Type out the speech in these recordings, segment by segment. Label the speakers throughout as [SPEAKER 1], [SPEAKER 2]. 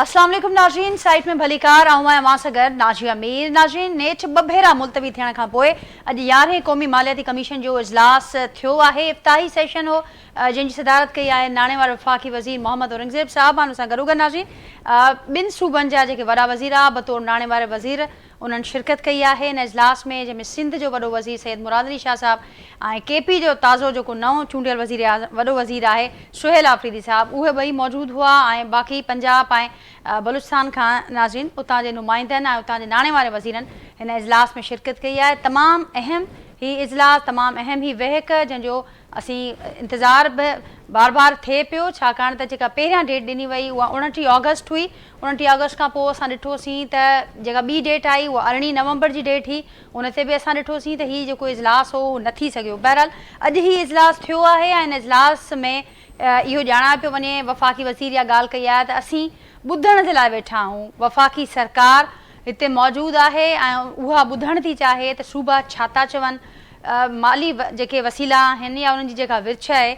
[SPEAKER 1] اسلام عليڪم ناظرين سائيٽ ۾ ڀليڪار آئون آهيان اوهان سان گڏ ناجيه مير ناظرين نيٺ ٻه ڀيرا ملتوي ٿيڻ کان پوء اڄ يارهين قومي مالياتي ڪميشن جو اجلاس ٿيو آهي افتتاحي سيشن هو جنهن جي صدارت ڪئي آهي ناڻي واري وفاقي وزير محمد اورنگزيب صاحب ان سان گڏوگڏ ناظرين ٻن صوبن جا جيڪي وڏا وزير آ بطور ناڻي واري وزير انهن شرڪت ڪئي آهي ان اجلاس ۾ جنهن ۾ سنڌ جو وڏو وزير سيد مراد علي شاهه صاحب ۽ ڪي پي جو تازو جيڪو نئون چونڊيل وزير اعظم وڏو وزير آهي سهيل آفريدي صاحب اهي ٻئي موجود هئا ۽ باقي پنجاب ۽ بلوچستان کان ناظرين اتان جي نمائندن ۽ اتان جي ناڻي واري وزيرن هن اجلاس ۾ شرڪت ڪئي آهي تمام اهم هي اجلاس تمام اهم هي ويهڪ جنهن جو اسين انتظار به بار بار ٿئي پيو ڇاڪاڻ ته جيڪا پهريان ڊيٽ ڏني وئي اها 29 آگسٽ هئي 29 آگسٽ کان پوء اسان ڏٺوسين ته جيڪا ٻي ڊيٽ آئي اها ارڙهين نومبر جي ڊيٽ هئي ان تي به اسان ڏٺوسين ته هي جيڪو اجلاس هو اهو نه ٿي سگهيو بهرحال اڄ هي اجلاس ٿيو آهي ۽ ان اجلاس ۾ اهو ڄاڻايو پيو وڃي وفاقي وزير اها ڳالهه ڪئي آهي ته اسين ٻڌڻ جي لاء ويٺا آهيون وفاقي سرڪار هتي موجود آهي ۽ اها ٻڌڻ ٿي چاهي ته صوبا ڇا ٿا چون، مالي جيڪي وسيلا آهن يا انهن جي جيڪا ورڇ آهي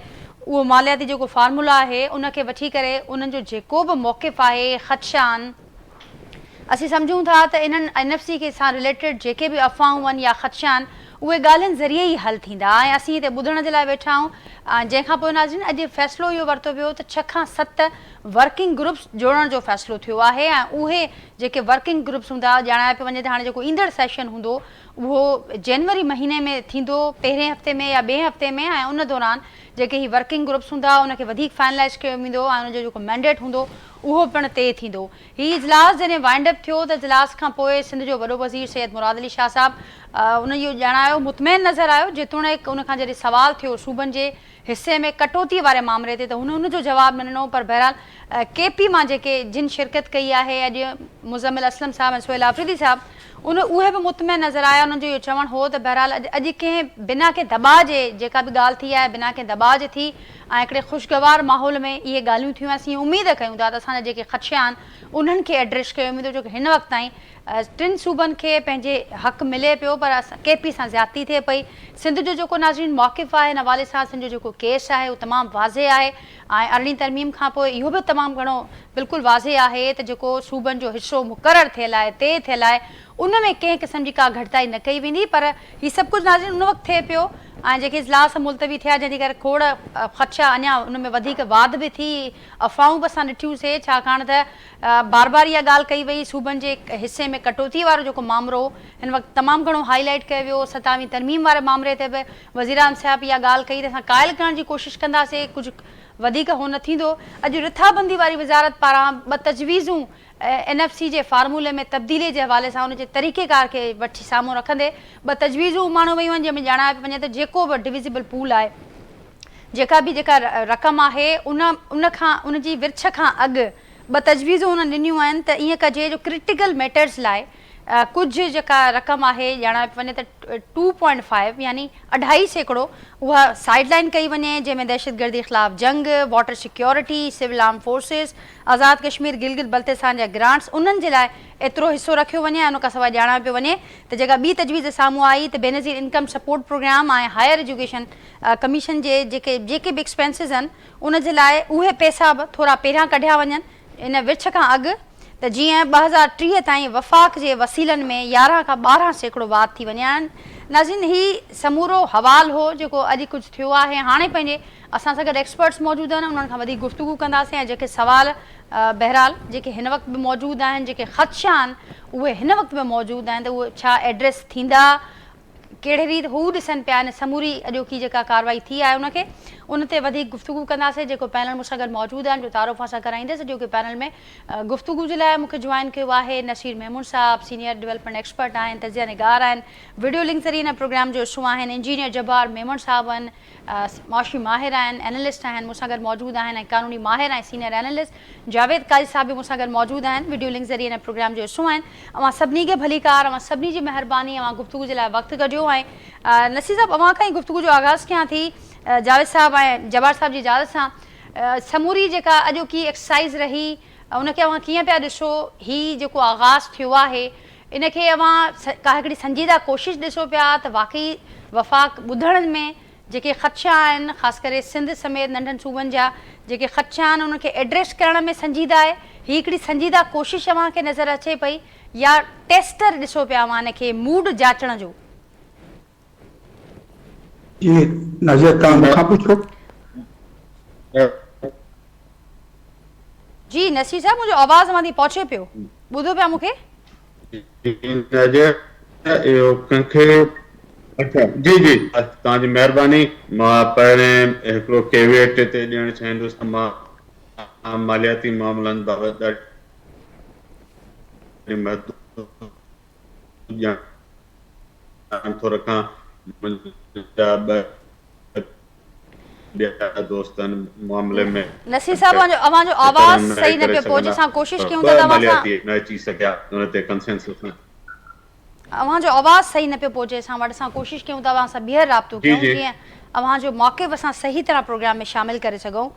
[SPEAKER 1] اهو مالياتي جيڪو فارمولا آهي ان کي وٺي ڪري انهن جو جيڪو به موقف آهي، خدشا آهن، اسين سمجهون ٿا ته انهن اين ايف سي کي سان رليٽيڊ جيڪي به افواهون آهن يا خدشا آهن اهي ڳالهين ذريعي ئي حل ٿيندا ۽ اسين هتي ٻڌڻ جي لاء ويٺا آهيون جنهن کان پوء ناظرين اڄ فيصلو اهو ورتو ويو ته ڇهه کان ست ورڪنگ گروپس جوڙڻ جو فيصلو ٿيو آهي ۽ اهي جيڪي ورڪنگ گروپس هوندا ڄاڻايو پيو وڃي ته هاڻي جيڪو ايندڙ سيشن هوندو اهو جنوري مهيني ۾ ٿيندو پهرين هفتي ۾ يا ٻئي هفتي ۾ ۽ ان دوران جيڪي هي ورڪنگ گروپس هوندا ان کي وڌيڪ فائنلائز ڪيو ويندو ۽ ان جو جيڪو مينڊيٽ هوندو اهو پڻ طئي ٿيندو. هي اجلاس جڏهن وائنڊ اپ ٿيو ته اجلاس کان پوء سنڌ جو وڏو وزير سيد مراد علي شاهه صاحب ان اهو ڄاڻايو مطمئن نظر آيو جيتوڻيڪ ان کان جڏهن سوال ٿيو صوبن جي حصي ۾ ڪٽوتي واري مامري تي ته هن ان جو جواب نه ڏنو پر بهرحال ڪي پي مان جيڪي جن شرڪت ڪئي آهي اڄ مزمل اسلم صاحب ۽ سهيل آفريدي صاحب ان اهي به مطمئن نظر آيا انهن جو اهو چوڻ هو ته بهرحال اڄ اڄ ڪنهن بنا ڪنهن دٻاء جي جيڪا به ڳالهه ٿي آهي بنا ڪنهن دٻاء جي ٿي ۽ هڪڙي خوشگوار ماحول ۾ اهي ڳالهيون ٿيون اسين اميد ڪيون ٿا ته اسان جا جيڪي خدشا آهن انهن کي ايڊريس ڪيو ويندو جو هن وقت تائين ٽن صوبن کي پنهنجي حق ملي پيو پر ڪي پي سان زيادتي ٿئي پئي. سنڌ جو جيڪو ناظرين موقف آهي ان حوالي سان سنڌ جو جيڪو ڪيس آهي اهو تمام واضح آهي ۽ ارڙهين ترميم کان پوء اهو به تمام گهڻو بلڪل واضح آهي ته جيڪو صوبن جو حصو مقرر ٿيل آهي طئي ٿيل آهي ان ۾ ڪنهن قسم جي ڪا گهٽتائي نه ڪئي ويندي پر هي سڀ ڪجهه ناظرين ان وقت ٿئي پيو ۽ جيڪي اجلاس ملتوي ٿيا جنهن جي ڪري کوڙ خدشا اڃا ان ۾ وڌيڪ واڌ به ٿي افواهون به اسان ڏٺيون سي ڇاڪاڻ ته بار بار اها ڳالهه ڪئي وئي صوبن جي حصي ۾ ڪٽوتي وارو جيڪو مامرو هو هن وقت تمام گهڻو هائي لائيٽ ڪيو ويو ستاوين ترميم واري مامري تي به وزيراعظم صاحب اها ڳالهه ڪئي ته اسان قائل ڪرڻ جي ڪوشش ڪنداسين ڪجهه وڌيڪ هو نه ٿيندو اڄ رٿابندي واري وزارت پاران ٻه تجويزون اين ايف سي جي فارمولي ۾ تبديلي جي حوالي سان ان جي طريقيڪار کي وٺي سامهون رکندي ٻه تجويزون اماڻيون ويون آهن جنهن ۾ ڄاڻايو پيو وڃي ته جيڪو به ڊويزيبل پول آهي جيڪا به جيڪا رقم آهي ان ان کان ان جي ورڇ کان اڳ ٻه تجويزون انهن ڏنيون آهن ته ائين ڪجي جو ڪرٽيڪل ميٽرز لاء ڪجهه جيڪا رقم آهي ڄاڻايو پيو وڃي ته ٽو پوائنٽ فائيو يعني 2.5% اها سائيڊ لائين ڪئي وڃي جنهن ۾ دهشتگردي خلاف جنگ، water security, civil arm forces, Azad Kashmir, Gilgit Baltistan جا گرانٽس انهن جي لاء ايترو حصو رکيو وڃي ۽ ان کان سواء ڄاڻايو پيو وڃي ته جيڪا ٻي تجويز سامهون آئي ته Benazir income support programme ۽ higher education commission جي جيڪي جيڪي به ايڪسپينسز آهن ان جي لاء اهي پئسا به ٿورا پهريان ڪڍيا وڃن ان ورڇ کان اڳ ته جيئن 2030 تائين وفاق جي وسيلن ۾ 11 کان 12% واڌ ٿي وڃي ۽ ناظرين هي سمورو حوال هو جيڪو اڄ ڪجهه ٿيو آهي هاڻي پنهنجي اسان سان گڏ ايڪسپرٽس موجود آهن انهن کان وڌيڪ گفتگو ڪنداسين ۽ جيڪي سوال بهرحال جيڪي هن وقت به موجود آهن جيڪي خدشا آهن اهي هن وقت به موجود آهن ته اهي ڇا ايڊريس ٿيندا ڪهڙي ريت هو ڏسن پيا ان سموري اڄوڪي جيڪا ڪارروائي ٿي آهي ان کي ان تي وڌيڪ گفتگو ڪنداسين جيڪو پينل مون سان گڏ موجود آهن جو تعارف اوهان سان ڪرائيندس اڄوڪي پينل ۾ گفتگو جي لاء مون کي جوائن ڪيو آهي نصير محمود صاحب سينيئر ڊولپمينٽ ايڪسپرٽ آهن تجزيه نگار آهن وڊيو لنڪ ذريعي هن پروگرام جو حصو آهن انجنيئر جبار ميمڻ صاحب آهن معاشي ماهر آهن، اينالسٽ آهن، مون سان گڏ موجود آهن ۽ قانوني ماهر ۽ سينئر اينالسٽ جاويد قاضي صاحب به مون سان گڏ موجود آهن، وڊيو لنڪ ذريعي هن پروگرام جو حصو آهن. اوهان سڀني کي ڀليڪار، اوهان سڀني جي مهرباني، اوهان گفتگو جي لاء وقت ڪڍيو ۽ نصير صاحب اوهان کان ئي گفتگو جو آغاز ڪيان ٿي، جاويد صاحب ۽ جبار صاحب جي اجازت سان سموري جيڪا اڄوڪي ايڪسرسائيز رهي ان کي اوهان ڪيئن پيا ڏسو، هي جيڪو آغاز ٿيو آهي ان کي اوهان ڪا هڪڙي سنجيده ڪوشش ڏسو پيا ته واقعي وفاق ٻڌڻ ۾ جيڪي خدشا آهن خاص ڪري سنڌ سميت ننڍن صوبن جا جيڪي خدشا آهن انهن کي ايڊريس ڪرڻ ۾ سنجيده آهي؟ هي هڪڙي سنجيده ڪوشش اوهان کي نظر اچي پئي يا ٽيسٽر ڏسو پيا اوهان ان کي موڊ جاچڻ جو؟
[SPEAKER 2] جي نازيه توهان مون کان پڇو.
[SPEAKER 1] جي نصير صاحب منهنجو آواز اوهان تائين پهچي پيو ٻڌو پيا مون کي؟
[SPEAKER 3] ناجيه اهو ڪنهن کي اڇا جي جي توهان جي مهرباني مان پهرين هڪڙو ڪيويٽ هتي ڏيڻ چاهيندس ته مان مالياتي معاملن بابت ڏاڍي محدود ڄاڻ ٿو رکان منهنجا ٻه ٻيا دوست ان معاملي ۾
[SPEAKER 1] نصير صاحب اوهان جو آواز صحيح نه پيو پهچي اسان ڪوشش ڪيون ٿا ته اوهان سان
[SPEAKER 3] نه اچي سگهيا ان تي ڪنسينسس نه
[SPEAKER 1] اوهان جو آواز صحيح نه پيو پهچي اسان وٽ اسان ڪوشش ڪيون ٿا اوهان سان ٻيهر رابطو ڪيون جيئن اوهان جو موقف اسان صحيح طرح پروگرام ۾ شامل ڪري سگهون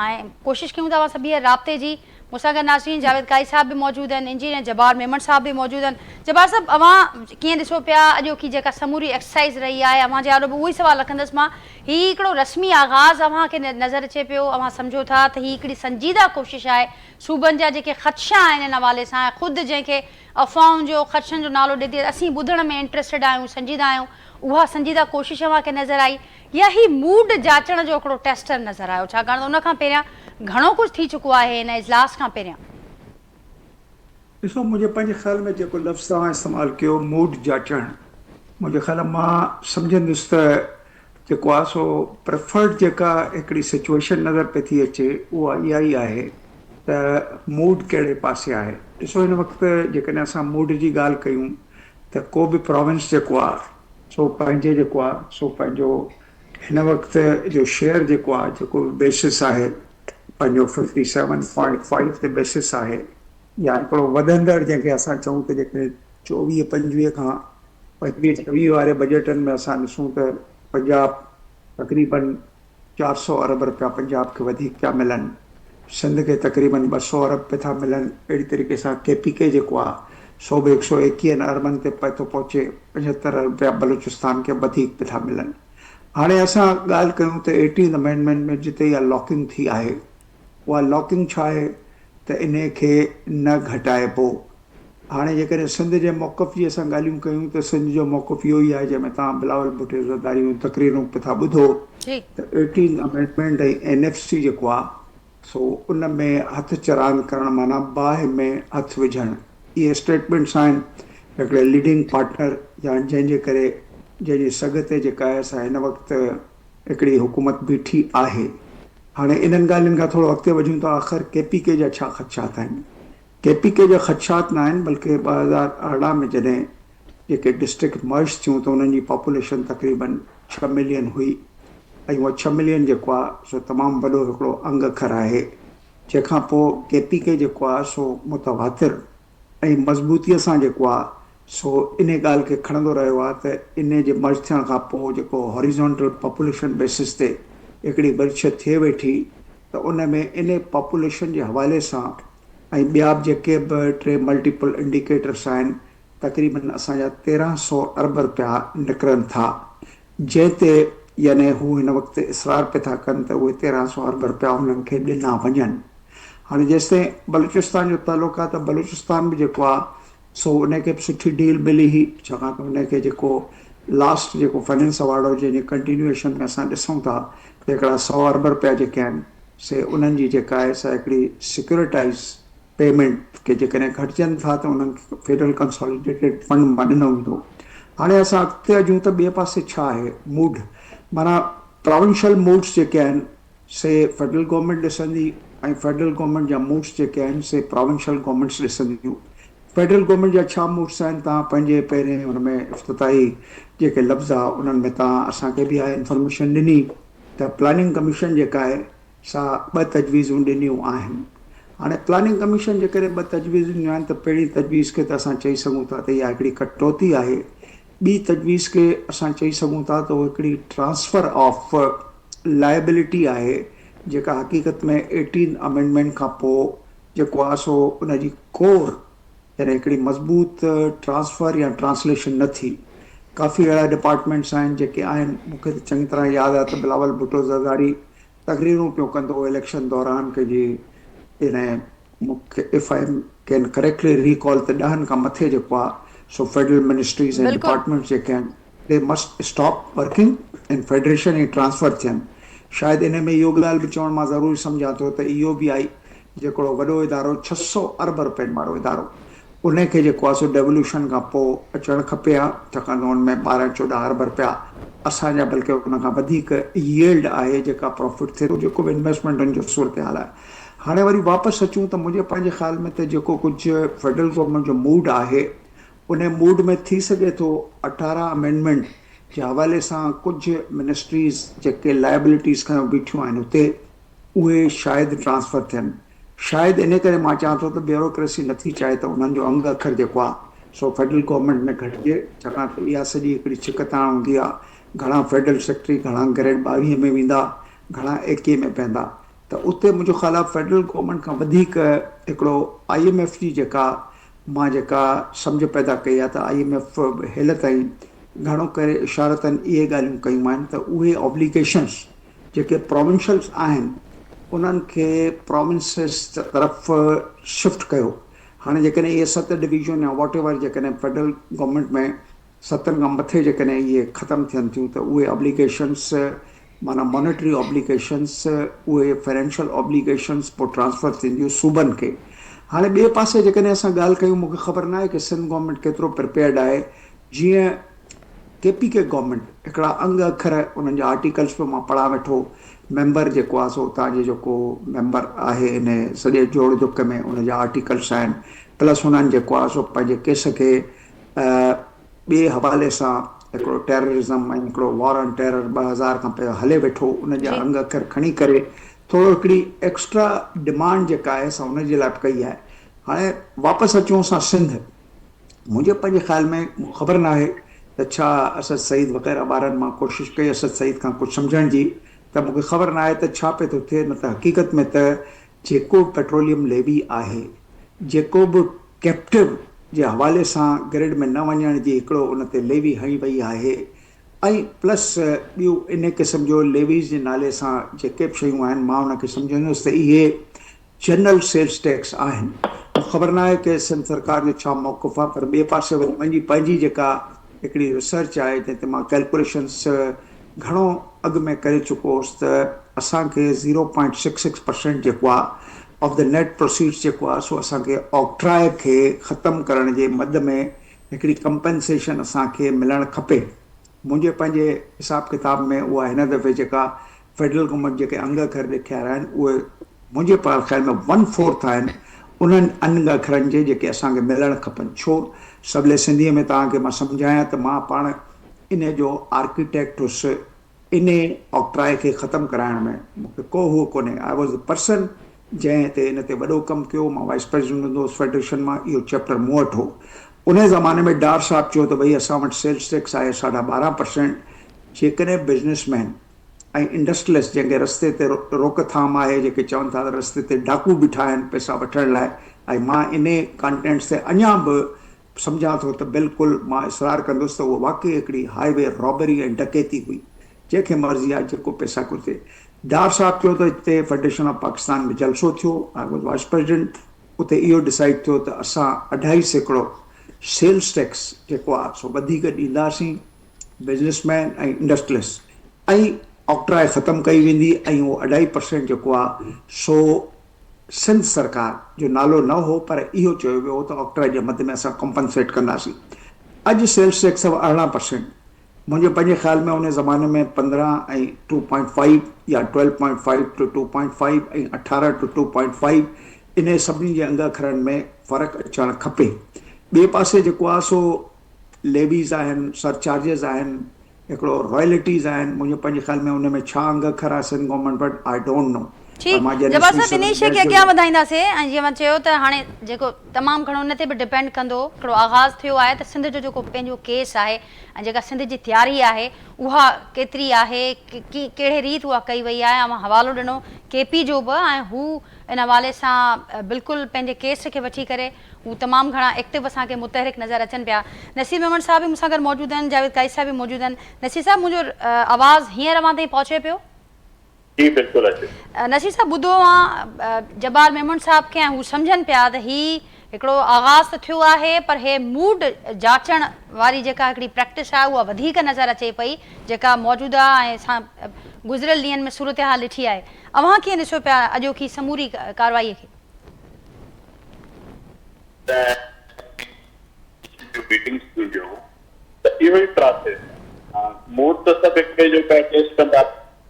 [SPEAKER 1] ۽ ڪوشش ڪيون ٿا اوهان سان ٻيهر رابطي جي مون سان گڏ ناظرين جاويد قائي صاحب به موجود آهن، انجنيئر جبار ميمڻ صاحب به موجود آهن. جبار صاحب اوهان ڪيئن ڏسو پيا اڄوڪي جيڪا سموري ايڪسرسائيز رهي آهي اوهان جي آڏو به اهو ئي سوال رکندس مان هي هڪڙو رسمي آغاز اوهان کي نظر اچي پيو اوهان سمجهو ٿا ته هي هڪڙي سنجيده ڪوشش آهي صوبن جا جيڪي خدشا آهن ان حوالي سان ۽ خود جنهن کي افواهن جو خدشن جو نالو ڏئي ٿي اسين ٻڌڻ ۾ انٽريسٽيڊ آهيون سنجيده آهيون اها سنجيده ڪوشش اوهان کي نظر آئي يا هي موڊ جاچڻ جو هڪڙو ٽيسٽر نظر آيو ڇاڪاڻ ته ان کان پهريان گهڻو ڪجهه ٿي چڪو آهي هن اجلاس کان پهريان.
[SPEAKER 2] ڏسو منهنجي پنهنجي خيال ۾ جيڪو لفظ توهان استعمال ڪيو موڊ جاچڻ منهنجي خيال ۾ مان سمجهندس ته جيڪو آهي سو پريفرڊ جيڪا هڪڙي سچوئيشن نظر پئي ٿي اچي اها اها ئي آهي ته موڊ ڪهڙي پاسي آهي ڏسو هن وقت جيڪڏهن اسان موڊ جي ڳالهه ڪيون ته ڪو به پراونس جيڪو آهي سو پنهنجي جيڪو آ سو پنهنجو هن وقت جو شيئر جيڪو آ جيڪو به بيسس آهي پنهنجو ففٽي سيون پوائنٽ فائيو تي بيسس آهي يا هڪڙو وڌندڙ جنهن کي اسان چئون ته جيڪڏهن چوويهه پنجويهه کان پنجويهه ڇويهه واري بجيٽن ۾ اسان ڏسون ته پنجاب تقريبن 400 ارب رپيا پنجاب کي وڌيڪ پيا ملن، سنڌ کي تقريبن 200 ارب پئي ٿا ملن، اهڙي طريقي سان ڪي پي ڪي جيڪو آهي سو به هڪ سئو ايڪيهن اربن تي پئي ٿو پهچي، 75 ارب رپيا بلوچستان کي وڌيڪ پئي ٿا ملن. هاڻي اسان ڳالهه ڪيون ته ايٽينٿ امينڊمينٽ ۾ جتي اها لاڪنگ ٿي آهي، اها لاڪنگ ڇا آهي ته انهي کي نه گهٽائبو. هاڻي جيڪڏهن سنڌ جي موقف جي اسان ڳالهيون ڪيون ته سنڌ جو موقف اهو ئي آهي جنهن ۾ توهان بلاول ڀٽي زرداري جون تقريرون به ٿا ٻڌو ته eighteenth amendment ۽ N F C جيڪو آهي سو ان ۾ هٿ چراند ڪرڻ معنيٰ باهه ۾ هٿ وجهڻ اهي اسٽيٽمينٽس آهن هڪڙي ليڊنگ پارٽنر يا جنهن جي ڪري جنهن جي سگهه تي جيڪا آهي سا هن وقت هڪڙي حڪومت بيٺي آهي. هاڻي انهن ڳالهين کان ٿورو اڳتي وڌون ته آخر ڪي پي ڪي جا ڇا خدشات آهن؟ ڪي پي ڪي جا خدشات نه آهن بلڪه 2018 ۾ جڏهن جيڪي ڊسٽرڪٽ مرج ٿيون ته انهن جي پاپوليشن تقريبن ڇهه ملين هئي ۽ اهو ڇهه ملين جيڪو آهي سو تمام وڏو هڪڙو انگ اکر آهي جنهن کان پوء ڪي پي ڪي جيڪو آهي سو متواتر ۽ مضبوطيء سان جيڪو آ سو انهي ڳالهه کي کڻندو رهيو آ ته انهي جي مرج ٿيڻ کان پوء جيڪو هاريزونٽل پاپوليشن بيسس تي هڪڙي ورڇ ٿئي ويٺي ته ان ۾ انهي پاپوليشن جي حوالي سان ۽ ٻيا به جيڪي به ٽي ملٽيپل انڊيڪيٽرس آهن تقريبن اسان جا 1300 ارب رپيا نڪرن ٿا جنهن تي يعني هو هن وقت اصرار پئي ٿا ڪن ته اهي 1300 ارب رپيا هنن کي ڏنا وڃن. هاڻي جيستائين بلوچستان جو تعلق آهي ته بلوچستان به جيڪو آهي سو ان کي به سٺي ڊيل ملي هئي ڇاڪاڻ ته ان کي جيڪو لاسٽ جيڪو فنانس ايوارڊ هو جنهن جي ڪنٽينيوئيشن ۾ اسان ڏسون ٿا ته هڪڙا سئو ارب رپيا جيڪي آهن سي انهن جي جيڪا آهي سا هڪڙي سيڪيورٽائيز پيمينٽ کي جيڪڏهن گهٽجن ٿا ته انهن کي فيڊرل ڪنساليڊيٽيڊ فنڊ مان ڏنو ويندو. هاڻي اسان اڳتي اچون ته ٻئي پاسي ڇا آهي موڊ معنيٰ پراونشل موڊس جيڪي آهن سي فيڊرل گورنمينٽ ڏسندي ۽ فيڊرل گورنمينٽ جا موڊس جيڪي آهن سي پراونشل گورنمينٽس ڏسنديون. فيڊرل گورنمينٽ جا ڇا موڊس آهن توهان پنهنجي پهرين ان ۾ افتتاحي جيڪي لفظ آ انهن ۾ توهان اسان کي به اها انفارميشن ڏني ته پلاننگ ڪميشن جيڪا آهي سا ٻه تجويزون ڏنيون آهن. هاڻي پلاننگ ڪميشن جيڪڏهن ٻه تجويزون ڏنيون آهن ته پهرين تجويز کي ته اسان چئي سگهون ٿا ته اها هڪڙي ڪٽوتي آهي. ٻي تجويز کي اسان چئي سگهون ٿا ته اهو هڪڙي ٽرانسفر آف لائبلٽي آهي جيڪا حقيقت ۾ ايٽين امينڊمينٽ کان پوء جيڪو آهي سو ان جي ڪور يعني هڪڙي مضبوط ٽرانسفر يا ٽرانسليشن نه ٿي. ڪافي اهڙا ڊپارٽمينٽس آهن جيڪي آهن مون کي ته چڱي طرح ياد آهي ته بلاول ڀٽو زرداري تقريرون پيو ڪندو هو اليڪشن دوران ڪي جي ان مون کي if I can correctly recall ته ڏهن کان مٿي جيڪو آهي سو فيڊرل منسٽريز ۽ ڊپارٽمينٽس جيڪي آهن they must stop working in federation ۽ transfer ٿين شايد ان ۾ اهو ڳالهه به چوڻ مان ضروري سمجهان ٿو ته اي او بي آئي جيڪڙو وڏو ادارو 600 ارب روپين وارو ادارو انهي کي جيڪو آهي سو ڊيولوشن کان پوء اچڻ کپي ها، ڇاڪاڻ ته ان ۾ 12 14 ارب رپيا اسان جا بلڪه ان کان وڌيڪ ييلڊ آهي جيڪا پرافٽ ٿئي ٿو جيڪو به انويسٽمينٽ ان جو صورتحال آهي. هاڻي وري واپس اچون ته منهنجي پنهنجي خيال ۾ ته جيڪو ڪجهه فيڊرل گورنمينٽ جو موڊ آهي انهي موڊ ۾ ٿي سگهي ٿو 18 امينڊمينٽ جي حوالي سان ڪجهه منسٽريز جيڪي لائبلٽيز کنيو بيٺيون آهن اتي اهي شايد ٽرانسفر ٿين. شايد انهي ڪري مان چوان ٿو ته بيوروڪريسي نٿي چاهي ته انهن جو انگ اکر جيڪو آهي سو فيڊرل گورنمينٽ ۾ گهٽجي ڇاڪاڻ ته اها سڄي هڪڙي ڇڪتاڻ هوندي آهي گهڻا فيڊرل سيڪريٽري گهڻا گريڊ 22 ۾ ويندا گهڻا 21 ۾ پوندا ته اتي منهنجو خيال آهي فيڊرل گورنمينٽ کان وڌيڪ هڪڙو I M F جي جيڪا مان جيڪا سمجهه پيدا ڪئي آهي ته I M F هيل تائين گهڻو ڪري اشارتن اهي ڳالهيون ڪيون آهن ته اهي آبليگيشنس جيڪي پراونشلز آهن انهن کي پراونسز طرف شفٽ ڪيو هاڻي جيڪڏهن اهي ست ڊويزن يا واٽ ايور جيڪڏهن فيڊرل گورنمينٽ ۾ ستن کان مٿي جيڪڏهن اهي ختم ٿين ٿيون ته اهي آبليگيشنس معنيٰ مانيٽري آبليگيشنس اهي فنانشل آبليگيشنس پوء ٽرانسفر ٿينديون صوبن کي هاڻي ٻئي پاسي جيڪڏهن اسان ڳالهه ڪيون مونکي خبر ناهي ڪي سنڌ گورنمينٽ ڪيترو پرپيئرڊ آهي جيئن ڪي پي ڪي گورنمينٽ هڪڙا انگ اکر انهن جا آرٽيڪلس به مان پڙهان ويٺو ميمبر جيڪو آهي سو اتان جي جيڪو ميمبر آهي ان سڄي جوڙ جڪ ۾ ان جا آرٽيڪلس آهن پلس انهن جيڪو آهي سو پنهنجي ڪيس کي ٻئي حوالي سان هڪڙو ٽيررزم ۽ هڪڙو وار آن ٽيرر 2000 کان پيو هلي ويٺو ان جا انگ اکر کڻي ڪري ٿورو هڪڙي ايڪسٽرا ڊمانڊ جيڪا آهي سا ان جي لاء به ڪئي آهي هاڻي واپس اچون اسان سنڌ منهنجي پنهنجي خيال ۾ مون خبر ناهي ته ڇا اسد سعيد وغيره ٻارن مان ڪوشش ڪئي اسد سعيد کان ڪجهه سمجهڻ جي ته مون کي خبر ناهي ته ڇا پئي ٿو ٿئي نه ته حقيقت ۾ ته جيڪو به پيٽروليم ليوي آهي جيڪو به ڪيپٽو جي حوالي سان گرڊ ۾ نه وڃڻ جي هڪڙو ان تي ليوي هنئي وئي آهي ۽ پلس ٻيون انهي قسم جو ليويز جي نالي سان جيڪي به شيون آهن مان ان کي سمجهندس ته اهي جنرل سيلز ٽيڪس آهن. مون خبر ناهي ته سنڌ سرڪار جو ڇا موقف آهي پر ٻئي پاسي وري منهنجي پنهنجي جيڪا هڪڙي ريسرچ آهي جنهن تي مان ڪيلڪوليشنس گهڻو اڳ ۾ ڪري چڪو هوس ته اسان کي zero point six six percent جيڪو آهي آف the net proceeds جيڪو آهي سو اسان کي آڪٽراء کي ختم ڪرڻ جي مد ۾ هڪڙي ڪمپنسيشن اسان کي ملڻ کپي. منهنجي پنهنجي حساب ڪتاب ۾ اها هن دفعي جيڪا فيڊرل گورنمينٽ جيڪي انگ اکر ڏيکاريا آهن اهي منهنجي پار خيال ۾ ون فورٿ آهن انهن انگ اکرن جي جيڪي اسان کي ملڻ کپن ڇو سولي سنڌيء ۾ توهان کي مان سمجهايان ته مان پاڻ انهي جو آرڪيٽيڪٽ هيس انهي آڪٽراء کي ختم ڪرائڻ ۾ مون کي ڪو هو ڪونهي I was the person جنهن تي ان تي وڏو ڪم ڪيو مان وائيس پريزيڊنٽ هوندو هوس فيڊريشن مان اهو چيپٽر مون وٽ هو انهي زماني ۾ ڊار صاحب چيو ته ڀئي اسان وٽ سيلز ٽيڪس آهي ساڍا 12 پرسينٽ جيڪڏهن بزنس مين ۽ انڊسٽريلسٽ جنهن کي رستي تي روڪ ٿام آهي جيڪي چون ٿا ته رستي تي ڊاڪو بيٺا آهن پئسا وٺڻ لاء ۽ مان انهي ڪانٽينٽس تي اڃا به سمجهان ٿو ته بلڪل مان اصرار ڪندس ته اهو واقعي هڪڙي هاء وي رابري ۽ ڊڪيتي هئي جنهن کي مرضي آهي جيڪو پئسا گهرجي ڊار صاحب چيو ته هتي فيڊريشن آف پاڪستان ۾ جلسو ٿيو I was vice president اتي اهو ڊسائيڊ ٿيو ته اسان 2.5% سيلز ٽيڪس جيڪو آهي سو وڌيڪ ڏينداسين بزنس مين ۽ انڊسٽريلسٽ ۽ آڪٽراء ختم ڪئي ويندي ۽ اهو اڍائي پرسينٽ جيڪو آهي سو سنڌ سرڪار جو نالو نه هو پر اهو چيو ويو هو ته آڪٽراء جي مد ۾ اسان ڪمپنسيٽ ڪنداسين اڄ سيلز ٽيڪس 18 پرسينٽ منهنجي پنهنجي خيال ۾ ان زماني ۾ 15 ۽ 2.5 يا 12.5 ٽو 2.5 ۽ 18 ٽو 2.5 انهي سڀني جي انگ اکرن ۾ فرق اچڻ کپي ٻئي پاسي جيڪو آهي سو ليويز آهن، سرچارجز آهن، هڪڙو رائلٽيز آهن، منهنجي پنهنجي خيال ۾ ان ۾ ڇا انگ اکر آهي سنڌ گورنمينٽ وٽ I don't know.
[SPEAKER 1] ٺيڪ جبار صاحب انهي شيء کي اڳيان وڌائينداسين ۽ جيئن اوهان چيو ته هاڻي جيڪو تمام گهڻو ان تي به ڊپينڊ ڪندو هڪڙو آغاز ٿيو آهي ته سنڌ جو جيڪو پنهنجو ڪيس آهي ۽ جيڪا سنڌ جي تياري آهي اها ڪيتري آهي ڪهڙي ريت اها ڪئي وئي آهي اوهان حوالو ڏنو ڪي پي جو به ۽ هو ان حوالي سان بلڪل پنهنجي ڪيس کي وٺي ڪري هو تمام گهڻا ايڪٽو اسان کي متحرڪ نظر اچن پيا نصير ميمڻ صاحب به مون سان گڏ موجود آهن جاويد قائد صاحب به موجود آهن نصير صاحب منهنجو آواز هينئر اوهان تائين پهچي پيو؟
[SPEAKER 3] جي بلڪل اچي.
[SPEAKER 1] نصير صاحب ٻڌو اوهان جبار ميمڻ صاحب کي ۽ هو سمجهن پيا ته هي هڪڙو آغاز ته ٿيو آهي پر هي موڊ جاچڻ واري جيڪا هڪڙي پريڪٽس آهي اها وڌيڪ نظر اچي پئي جيڪا موجوده ۽ اسان گذريل ڏينهن ۾ صورتحال ڏٺي آهي اوهان ڪيئن ڏسو پيا اڄوڪي سموري ڪارروائي کي؟
[SPEAKER 3] ته جون ميٽنگس ٿينديون ته اهو ئي پراسيس آهي موڊ ته سڀ هڪ ٻئي جو پيا ٽيسٽ ڪندا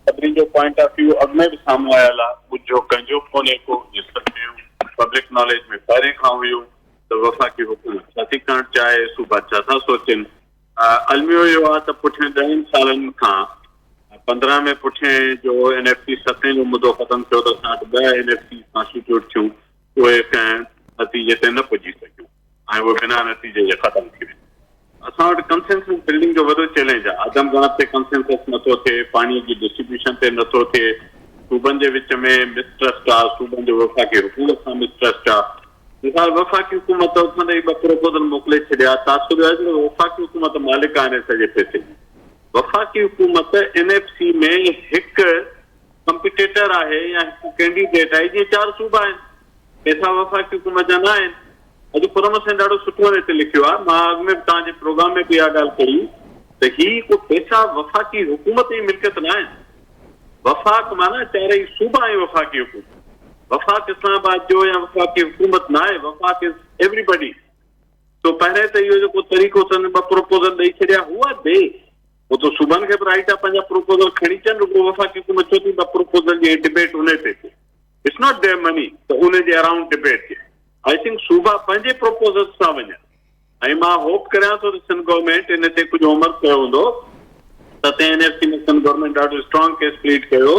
[SPEAKER 3] سڀني جو پوائنٽ آف ويو اڳ ۾ به سامهون آيل آهي، ڳجهو ڪنهن جو به ڪونهي ڪو، اهي سڀ شيون پبلڪ ناليج ۾ پهرين کان هيون ته وفاقي حڪومت ڇا ٿي ڪرڻ چاهي، صوبا ڇا ٿا سوچين. الميو اهو آهي ته پٺين ڏهن سالن کان 15 ۾ پٺين جو اين ايف سي ستين جو مدو ختم ٿيو ته اسان وٽ ٻه اين ايف سيز ڪانسٽيٽيوٽ ٿيون، اهي ڪنهن نتيجي تي نه پڄي سگهيون ۽ اهي بنا نتيجي جي ختم ٿي ويون. اسان وٽ ڪنسينسس بلڊنگ جو وڏو چئلينج آهي، آدم ڳڻپ تي ڪنسينسس نٿو ٿئي، پاڻي جي ڊسٽريبيوشن تي نٿو ٿئي، صوبن جي وچ ۾ مس ٽرسٽ آهي، صوبن جو وفاقي حڪومت سان مس ٽرسٽ آهي. مثال وفاقي حڪومت اٿندي ئي ٻه پروپوزل موڪلي ڇڏيا، تاثر اهو آهي ڄڻ وفاقي حڪومت مالڪ آهي ان سڄي پئسي جي. وفاقي حڪومت اين ايف سي ۾ هڪ ڪمپيٽيٽر آهي يا هڪ ڪينڊيڊيٽ آهي، جيئن چار صوبا آهن، پئسا وفاقي حڪومت جا نه آهن. اڄ خرم حسين ڏاڍو سٺو هن تي لکيو آهي. مان اڳ ۾ به توهان جي پروگرام ۾ به اها ڳالهه ڪئي ته هي ڪو پئسا وفاقي حڪومت جي ملڪيت نه آهن. وفاق معنيٰ چارئي صوبا ۽ وفاقي حڪومت. وفاق اسلام آباد جو يا وفاقي حڪومت نه آهي، وفاق از ايوري بڊي. سو پهرين ته اهو جيڪو طريقو اٿن ٻه پروپوزل ڏئي ڇڏيا هو بي پوء ته صوبن کي به رائيٽ آهي پنهنجا پروپوزل کڻي اچن رڳو وفاقي حڪومت ڇو ٿي ٻه پروپوزل جي ڊبيٽ انهي تي ٿئي. It's not there money ته ان جي اراونڊ ڊبيٽ ٿئي. I think صوبا پنهنجي پروپوزلز سان وڃن ۽ مان هوپ ڪريان ٿو ته سنڌ گورنمينٽ ان تي ڪجهه هوم ورڪ ڪيو هوندو. ستين N F C ۾ Sindh government ڏاڍو اسٽرانگ ڪيس پليڊ ڪيو.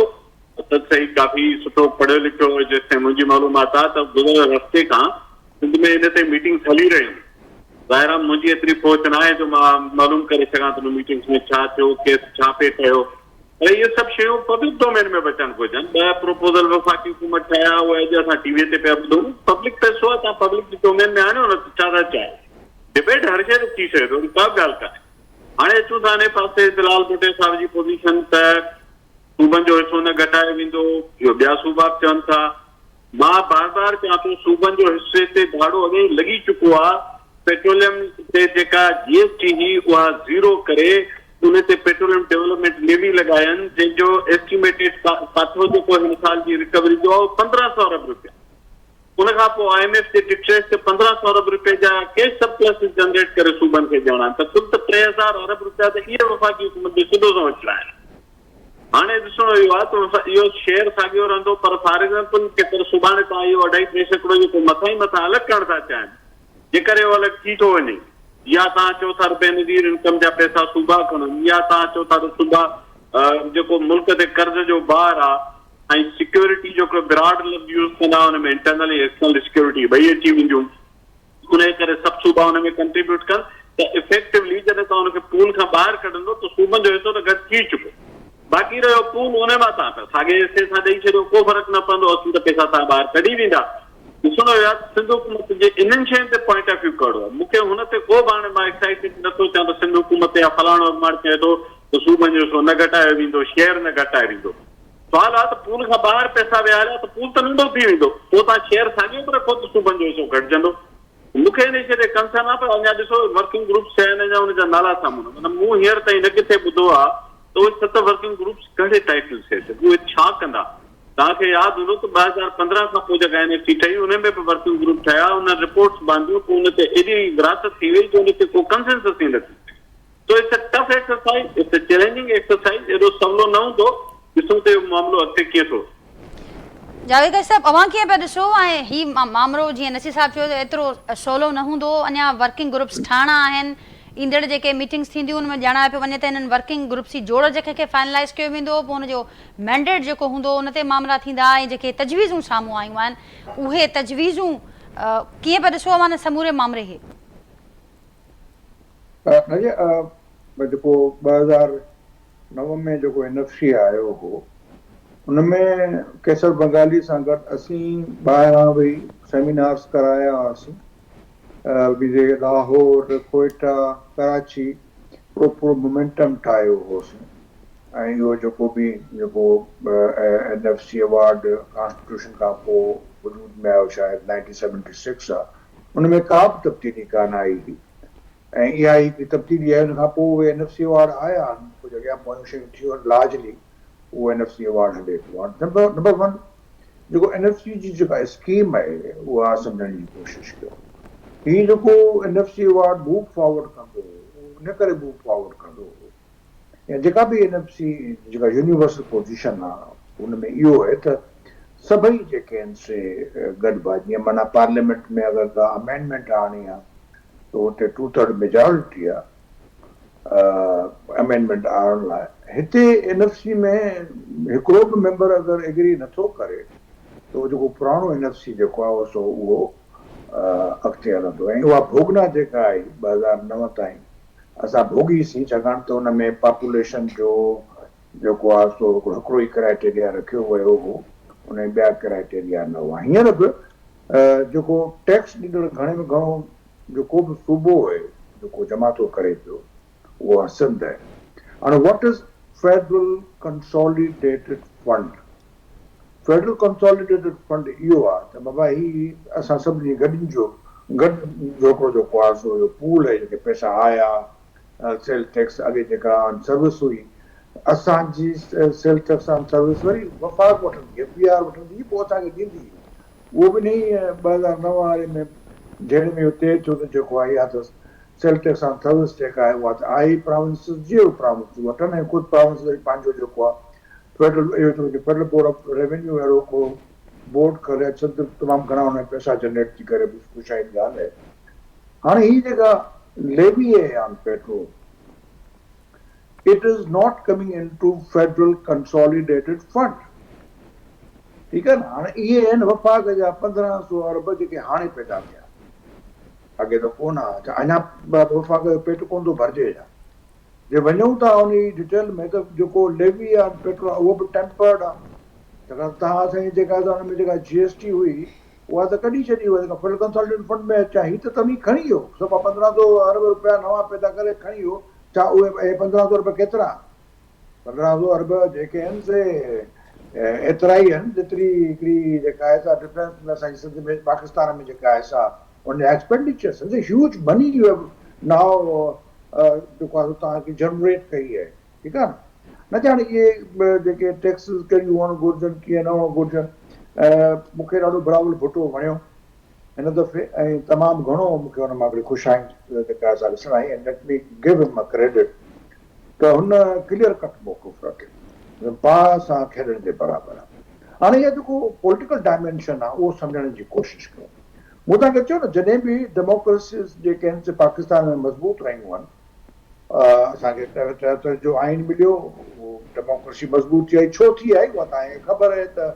[SPEAKER 3] اسد سعيد ڪافي سٺو پڙهيو لکيو هو جيستائين منهنجي معلومات آهي ته گذريل هفتي کان سنڌ ۾ ان تي ميٽنگس هلي رهيون هيون. ظاهر آهي منهنجي ايتري پهچ ناهي جو مان معلوم ڪري سگهان ته ان ميٽنگس ۾ ڇا ٿيو، ڪيس ڇا پئي ٺهيو. پر اهي سڀ شيون پبلڪ ڊومين ۾ به اچڻ گهرجن. ٻه پروپوزل وفاقي حڪومت ٺاهيا، اهي اڄ اسان ٽي وي تي پيا ٻڌون. پبلڪ پئسو آهي، توهان پبلڪ ڊومين ۾ آڻيو نه ته ڇا ٿا چاهيو؟ ڊبيٽ هر شيء تي ٿي سگهي ٿو، اهڙي ڪا به ڳالهه ڪانهي. هاڻي اچون ٿا انهي پاسي بلاول ڀٽي صاحب جي پوزيشن ته صوبن جو حصو نه گهٽايو ويندو، اهو ٻيا صوبا به چون ٿا. مان بار بار چوان ٿو صوبن جو حصي تي ڌاڙو اڳي ئي لڳي چڪو آ، پيٽروليم تي جيڪا جي ايس ٽي هئي اها زيرو ڪري ان تي پيٽروليم ڊولپمينٽ ليوي لڳاين جنهن جو ايسٽيميٽيڊ ڪاٿو جيڪو هن سال جي رڪوري جو آ اهو 15 سئو ارب رپيا ان کان پوء I M F جي ڊٽريس تي 15 سئو ارب رپئي جا ڪيش سرپلسز جنريٽ ڪري صوبن کي ڏيڻا آهن ته ڪل ته 3000 ارب رپيا ته اهي وفاقي حڪومت جو سڌو سنئون اچڻا آهن. هاڻي ڏسڻو اهو آهي ته اهو شيئر ساڳيو رهندو پر فار ايگزامپل جيڪر سڀاڻي توهان اهو اڍائي ٽي سيڪڙو جيڪو مٿان ئي مٿان الڳ ڪرڻ ٿا چاهين جيڪر اهو الڳ ٿي ٿو وڃي يا توهان چئو ٿا ته بينظير انڪم جا پئسا صوبا کڻن يا توهان چئو ٿا ته صوبا جيڪو ملڪ تي قرض جو بار آهي ۽ سيڪيورٽي جو هڪڙو براڊ لفظ يوز ڪندا ان ۾ انٽرنل ۽ ايڪسٽرنل سيڪيورٽي ٻئي اچي وينديون. انهيء ڪري سڀ صوبا ان ۾ ڪنٽريبيوٽ ڪن ته افيڪٽولي جڏهن توهان ان کي پول کان ٻاهر ڪڍندو ته صوبن جو حصو ته گهٽ ٿي چڪو. باقي رهيو پول ان مان توهان ته ساڳئي حصي سان ڏئي ڇڏيو ڪو فرق نه پوندو اصل ته پئسا توهان ٻاهر ڪڍي ويندا. ڏسڻو اهو آهي ته سنڌ حڪومت جي انهن شين تي پوائنٽ آف ويو ڪهڙو آهي. مون کي هن تي ڪو به هاڻي مان ايڪسائيٽيڊ نه ٿو ٿيان ته سنڌ حڪومت يا فلاڻو اڳواڻ چئي ٿو ته صوبن جو حصو نه گهٽايو ويندو، شيئر نه گهٽايو ويندو. سوال آ ته پول کان ٻاهر پئسا ويا هليا ته پول ته ننڍو ٿي ويندو، پوء توهان شيئر ساڳيو به رکو ته صوبن جو حصو گهٽجندو. مون کي انهي شيء تي ڪنسرن آ پر اڃا ڏسو ورڪنگ گروپس ٺهيا آهن اڃا ان جا نالا سامهون نه معنيٰ مون هينئر تائين نه ڪٿي ٻڌو آ ته اهي ست ورڪنگ گروپس ڪهڙي ٽائيٽلز هيٺ اهي ڇا ڪندا. توهان کي ياد هوندو ته 2015 کان پوء جيڪا اين ايف سي ٺهي انهي ۾ به ورڪنگ گروپ ٺهيا انهن رپورٽس بانديون پوء ان تي ايڏي ورهاست ٿي وئي جو ان تي ڪو ڪنسنسس ئي نه ٿي سگهيو. So it's a tough exercise, it's a challenging exercise, ايڏو سولو نه هوندو، ڏسون ته اهو معاملو اڳتي ڪيئن ٿو.
[SPEAKER 1] جاويد قاضي صاحب اوهان ڪيئن پيا ڏسو ۽ هي مامرو جيئن نصير صاحب چيو ته ايترو سولو نه هوندو اڃا ورڪنگ گروپس ٺاهڻا آهن ايندڙ جيڪي ميٽنگز ٿينديون ان ۾ ڄاڻايو پيو وڃي ته انهن ورڪنگ گروپس جي جوڙجڪ کي فائنلائيز ڪيو ويندو پوء ان جو مينڊيٽ جيڪو هوندو ان تي مامرا ٿيندا ۽ جيڪي تجويزون سامهون آيون آهن اهي تجويزون ڪيئن پيا ڏسو اوهان ان سموري مامري کي؟
[SPEAKER 4] جيڪو 2009 ۾ جيڪو اين ايف سي آيو هو ان ۾ قيصر بنگالي سان گڏ اسين ٻاهران ويهي سيمينارز ڪرايا هئاسين ويندي لاهور، ڪوئيٽا، ڪراچي پورو پورو مومينٽم ٺاهيو هوسين ۽ اهو جيڪو به جيڪو N F C award constitution کان پوء وجود ۾ آيو شايد نائنٽين سيونٽي سڪس آ ان ۾ ڪا به تبديلي ڪانه آئي هئي ۽ اها ئي هڪڙي تبديلي آهي ان کان پوء اهي اين ايف سي ايوارڊ آيا آهن ڪجهه اڳيان پويون شيون ٿيون آهن لارجلي اهو اين ايف سي ايوارڊ هلي پيو هاڻي نمبر نمبر ون جيڪو اين ايف سي جي جيڪا اسڪيم آهي اها سمجهڻ جي ڪوشش ڪيو هي جيڪو N F C award move forward ڪندو هو اهو ان ڪري موو فارورڊ ڪندو هو يا جيڪا به اين ايف سي جيڪا يونيورسل پوزيشن آ ان ۾ اهو آهي ته سڀئي جيڪي آهن سي گڏبا جيئن معنيٰ پارليامينٽ ۾ اگر ڪا امينڊمينٽ آڻڻي آ ته اتي ٽو ٿرڊ ميجارٽي آ امينڊمينٽ آڻڻ لاء هتي اين ايف سي ۾ هڪڙو به ميمبر اگر ايگري نٿو ڪري ته اهو جيڪو پراڻو اين ايف سي جيڪو آ سو اهو اڳتي هلندو ۽ اها ڀوڳنا جيڪا آئي 2009 تائين اسان ڀوڳي سين ڇاڪاڻ ته ان ۾ پاپوليشن جو جيڪو آهي سو هڪڙو ئي ڪرائيٽيريا رکيو ويو هو ان ۾ ٻيا ڪرائيٽيريا نه هئا هينئر به جيڪو ٽيڪس ڏيندڙ گهڻي ۾ گهڻو جيڪو به صوبو آهي جيڪو جمع ٿو ڪري پيو اهو آهي سنڌ آهي هاڻي what is federal consolidated fund federal consolidated fund اهو آهي ته بابا هي اسان سڀني گڏين جو گڏ جو هڪڙو جيڪو آهي سو اهو پول آهي جيڪي پئسا آيا سيلز ٽيڪس اڳي جيڪا آن سروس هئي اسان جي سيلز ٽيڪس آن سروس وري وفاق وٺندي ايف بي آر وٺندي پوء اسان کي ڏيندي اهو به انهي 2009 واري ۾ جهيڙي ۾ اهو طئي ٿيو ته جيڪو آهي اها ته سيلز ٽيڪس آن سروس جيڪا آهي اها ته آهي ئي پراونسز جي اهي پراونسز وٺن ۽ خود پراونسز وري پنهنجو جيڪو آهي فيڊرل اهو ٿو چئي فيڊرل بورڊ آف ريونيو اهڙو ڪو بورڊ کولي اڄ سنڌ تمام گهڻا ان ۾ پئسا جنريٽ ٿي ڪري بس خوش آئند ڳالهه آهي هاڻي هي جيڪا ليوي آهي on petrol it is not coming into federal consolidated fund ٺيڪ آهي نه هاڻي اهي آهن وفاق جا 1500 ارب جيڪي هاڻي پيدا ٿيا اڳي ته ڪونه ها اڃا وفاق جو پيٽ ڪونه ٿو ڀرجي ڇا جي وڃون ٿا انهي ڊيٽيل ۾ ته جيڪو ليوي آ پيٽرول اهو به ٽيمپرڊ آ ڇاڪاڻ ته توهان اسان جي جيڪا ان ۾ جيڪا جي ايس ٽي هئي اها ته ڪڍي ڇڏي هئي جيڪا فيڊرل ڪنساليڊيٽڊ فنڊ ۾ اچي هي ته توهين کڻي ويو صفا 15 سو ارب روپيا نوان پيدا ڪري کڻي ويو ڇا اهي اهي 15 سو ارب ڪيترا 15 سو ارب جيڪي آهن سي ايترا ئي آهن جيتري هڪڙي جيڪا آهي سا ڊفينس ۾ اسان جي سنڌ ۾ پاڪستان ۾ جيڪا آهي سا ان جا expenditure huge money you have now جيڪو آهي سو توهان کي جنريٽ ڪئي آهي ٺيڪ آهي نه نه ته هاڻي اهي جيڪي ٽيڪسز ڪهڙيون هئڻ گهرجن ڪيئن نه هئڻ گهرجن مون کي ڏاڍو بلاول ڀٽو وڻيو هن دفعي ۽ تمام گهڻو مون کي ان مان هڪڙي خوش آئند جيڪا سا ڏسڻ آئي ۽ let me give him a credit ته هن ڪليئر ڪٽ موقف رکيو باهه سان کيڏڻ جي برابر آهي هاڻي اها جيڪو پوليٽيڪل ڊائمينشن آهي اهو سمجهڻ جي ڪوشش ڪيو مون توهان کي چيو نه جڏهن به ڊيموڪريسيز جيڪي آهن سي پاڪستان ۾ مضبوط رهيون آهن اسان کي 73 جو آئين مليو اهو ڊيموڪريسي مضبوط ٿي آئي ڇو ٿي آئي اها توهان کي خبر آهي ته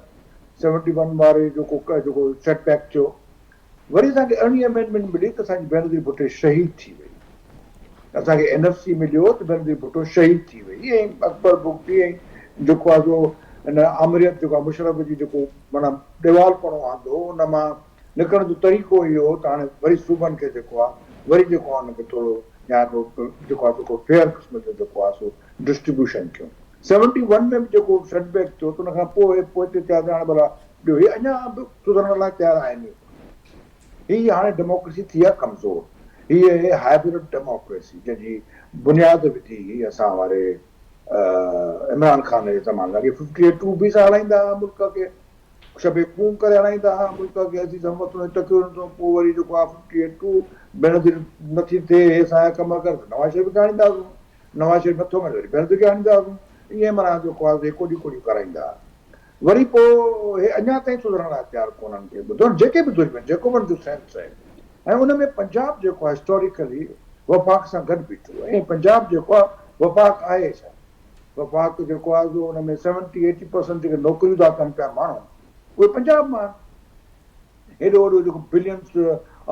[SPEAKER 4] 71 واري جيڪو جيڪو سيٽ بيڪ ٿيو وري اسان کي ارڙهين امينڊمينٽ ملي ته اسان جي بينظير ڀٽو شهيد ٿي وئي اسان کي اين ايف سي مليو ته بينظير ڀٽو شهيد ٿي وئي ۽ اڪبر بگٽي ۽ جيڪو آهي سو ان آمريت جيڪو آهي مشرف جي جيڪو معنيٰ ڏيوالپڻو آندو ان مان نڪرڻ جو طريقو اهو هو ته هاڻي وري صوبن کي جيڪو آهي وري جيڪو آهي ان کي ٿورو يا هڪڙو جيڪو آهي سو فيئر قسم جو جيڪو آهي سو ڊسٽريبيوشن ٿيو. سيونٽي ون ۾ به جيڪو سيٽ بيڪ ٿيو ته ان کان پوء پوئتي ٿيا ته هاڻي ڀلا ٻيو هي اڃا به سڌرڻ لاء تيار آهن ئي ڪونه. هي هاڻي ڊيموڪريسي ٿي آهي ڪمزور. هي آهي هائبرڊ ڊيموڪريسي جنهن جي بنياد وڌي هئي اسان واري عمران خان جي زماني ۾. اڳي ففٽي ايٽ ٽو بي سان هلائيندا هئا ملڪ کي. شبي خون ڪري هڻائيندا ها ملڪ کي عزيز هموطنن جي تقريرن تون پوء وري جيڪو آ ففٽي ايٽ ٽو بينظير نٿي ٿئي هي اسان جا ڪم ڪر ته نواز شريف کي آڻينداسون نواز شريف نٿو مڃي وري بينظير کي آڻينداسون ائين معنيٰ جيڪو آ هي ڪوڏيون ڪوڏيون ڪرائيندا ها وري پوء هي اڃا تائين سڌرڻ لاء تيار ڪونهن ڪي ٻڌو جيڪي به ڌريون آهن جيڪو به ان جو سينس آهي ۽ ان ۾ پنجاب جيڪو آ هسٽاريڪلي وفاق سان گڏ بيٺو ۽ پنجاب جيڪو آهي وفاق آهي ڇا؟ وفاق جيڪو آهي سو ان ۾ سيونٽي ايٽي پرسنٽ جيڪي نوڪريون ٿا ڪن پيا ماڻهو اهي پنجاب مان آهن. هيڏو وڏو جيڪو بلينس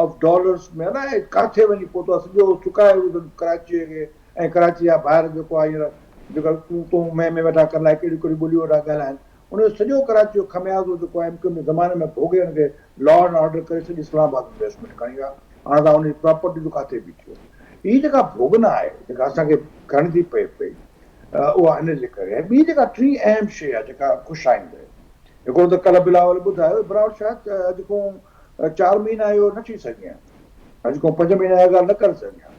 [SPEAKER 4] آف ڊالرس ۾ الائي ڪاٿي وڃي پهتو آهي سڄو چڪايو ويو اٿن ڪراچيء کي ۽ ڪراچي جا ڀائر جيڪو آهي هينئر جيڪا تون تون مين مين ويٺا ڪن الائي ڪهڙيون ڪهڙيون ٻوليون ويٺا ڳالهائن ان جو سڄو ڪراچي جو خميازو جيڪو آهي ايم ڪيو ايم جي زماني ۾ ڀوڳي ان کي لا اينڊ آرڊر ڪري سڄي اسلام آباد انويسٽمينٽ کڻي ويا هاڻي تان ان جي پراپرٽي جو ڪاٿي بيٺي آهي هي جيڪا ڀوڳنا آهي جيڪا اسان کي ڪرڻي ٿي پئي پئي اها ان جي ڪري ۽ ٻي جيڪا ٽين اهم شيء آهي جيڪا خوش آئند آهي هڪڙو ته ڪلهه بلاول ٻڌايو بلاول شايد اڄ کان چار مهينا اهو نه ٿي سگهي ها اڄ کان پنج مهينا اها ڳالهه نه ڪري سگهي ها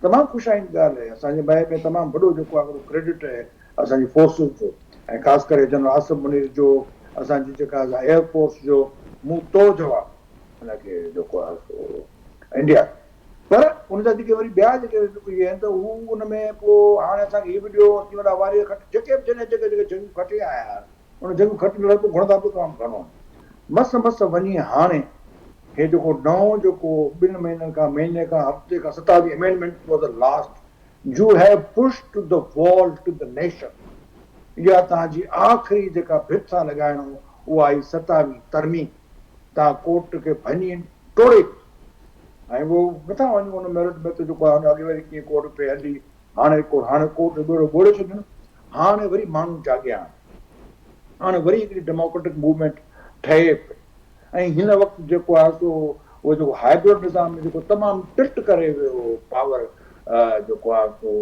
[SPEAKER 4] تمام خوش آئند ڳالهه آهي اسان جي مئي ۾ تمام وڏو جيڪو آهي هڪڙو ڪريڊٽ آهي اسان جي فورسز جو ۽ خاص ڪري جنرل آصف منير جو اسان جي جيڪا ايئر فورس جو منهن توڙ جواب ان کي جيڪو آهي سو انڊيا پر ان جا جيڪي وري ٻيا جيڪي اهي آهن ته هو ان ۾ پوء هاڻي اسان کي هي به ڏيو اسين وڏا واري کٽ جيڪي به جڏهن جيڪي جيڪي جنگيون کٽي آيا آهن ان جنگ کٽڻ لاء پوء گهڻو به تمام گهڻو مس مس وڃي هاڻي هي جيڪو نئون جيڪو ٻن مهينن کان مهيني کان هفتي کان ستاويهه amendment was the last you have push to the wall to the nation اها توهان جي آخري جيڪا ڀت ٿا لڳائڻو اها آئي ستاويهين ترميم توهان ڪورٽ کي ڀڃي ٽوڙي ۽ اهو نٿا وڃون ان ميرٽ ۾ ته جيڪو آهي اڳي وري ڪيئن ڪورٽ پئي هلي هاڻي ڪورٽ هاڻي ڪورٽ جو ٻيڙو ٻوڙي ڇڏيو هاڻي وري ماڻهو جاڳيا آهن. هاڻي وري هڪڙي ڊيموڪريٽڪ موومينٽ ٺهي پئي ۽ هن وقت جيڪو آهي سو اهو جيڪو هائبرڊ نظام ۾ جيڪو تمام ٽلٽ ڪري ويو هو پاور جيڪو آهي سو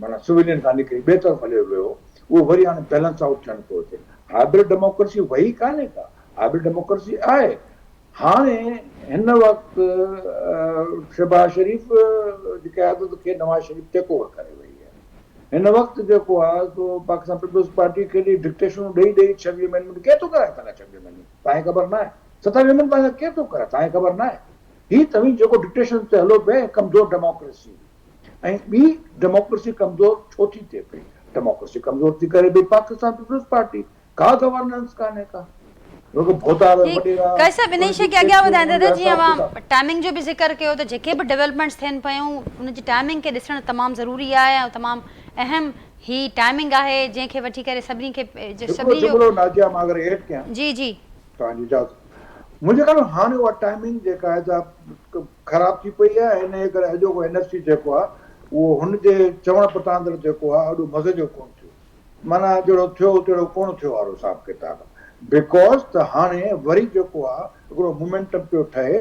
[SPEAKER 4] معنيٰ سويلين کان نڪري ٻئي طرف هليو ويو هو اهو وري هاڻي بيلنس آئوٽ ٿيڻ پيو اچي. هائبرڊ ڊيموڪريسي وئي ڪانهي ڪا، هائبرڊ ڊيموڪريسي آهي. هاڻي هن وقت شهباز شريف جي قيادت کي نواز شريف ٽيڪ اوور ڪري وئي آهي. هن وقت جيڪو آهي سو پاڪستان پيپلز پارٽي کي ڏئي ڊڪٽيشنون ڏئي ڏئي ڇويهه امينڊمينٽ ڪير ٿو ڪرائي توهان کان ڇويهه امينڊمينٽ توهان کي خبر ناهي ستاويهه امينڊمينٽ توهان کان ڪير ٿو ڪرائي توهان کي خبر ناهي هي توهين جيڪو ڊڪٽيشن تي هلو پيا ڪمزور ڊيموڪريسي هئي ۽ ٻي ڊيموڪريسي ڪمزور ڇو ٿي ٿئي پئي ڊيموڪريسي ڪمزور ٿي ڪري پئي پاڪستان پيپلز پارٽي ڪا گورننس ڪانهي ڪا رڳو ڀوتار
[SPEAKER 1] ٺيڪ
[SPEAKER 4] وڏيرا
[SPEAKER 1] قائد صاحب انهي
[SPEAKER 4] انهن
[SPEAKER 1] شيء
[SPEAKER 4] جون
[SPEAKER 1] کي اڳيان
[SPEAKER 4] ٽيڪسون
[SPEAKER 1] وڌائيندا
[SPEAKER 4] انهن
[SPEAKER 1] ته
[SPEAKER 4] جو
[SPEAKER 1] جيئن
[SPEAKER 4] حساب
[SPEAKER 1] اوهان
[SPEAKER 4] ڪتاب.
[SPEAKER 1] ٽائمنگ جو به ذڪر ڪيو ته جيڪي به ڊولپمينٽس ٿين پيون ان جي ٽائمنگ کي ڏسڻ تمام ضروري آهي ۽ تمام اهم هي ٽائمنگ آهي جنهن کي وٺي ڪري سڀني کي
[SPEAKER 4] هڪڙو
[SPEAKER 1] سڀني جو
[SPEAKER 4] جملو ناجيه مان اگر ايڊ ڪيان
[SPEAKER 1] جي جي.
[SPEAKER 4] توهان جي اجازت منهنجي خيال ۾ هاڻي اها ٽائمنگ جيڪا آهي سا خراب ٿي پئي آهي انهي ڪري اڄوڪو اين ايف سي جيڪو آهي اهو هن جي چوڻ پٽاندڙ جيڪو آهي ايڏو مزي جو ڪونه ٿيو. معنيٰ جهڙو ٿيو تهڙو ڪونه ٿيو وارو حساب ڪتاب because ته هاڻي وري جيڪو آ هڪڙو مومينٽم پيو ٺهي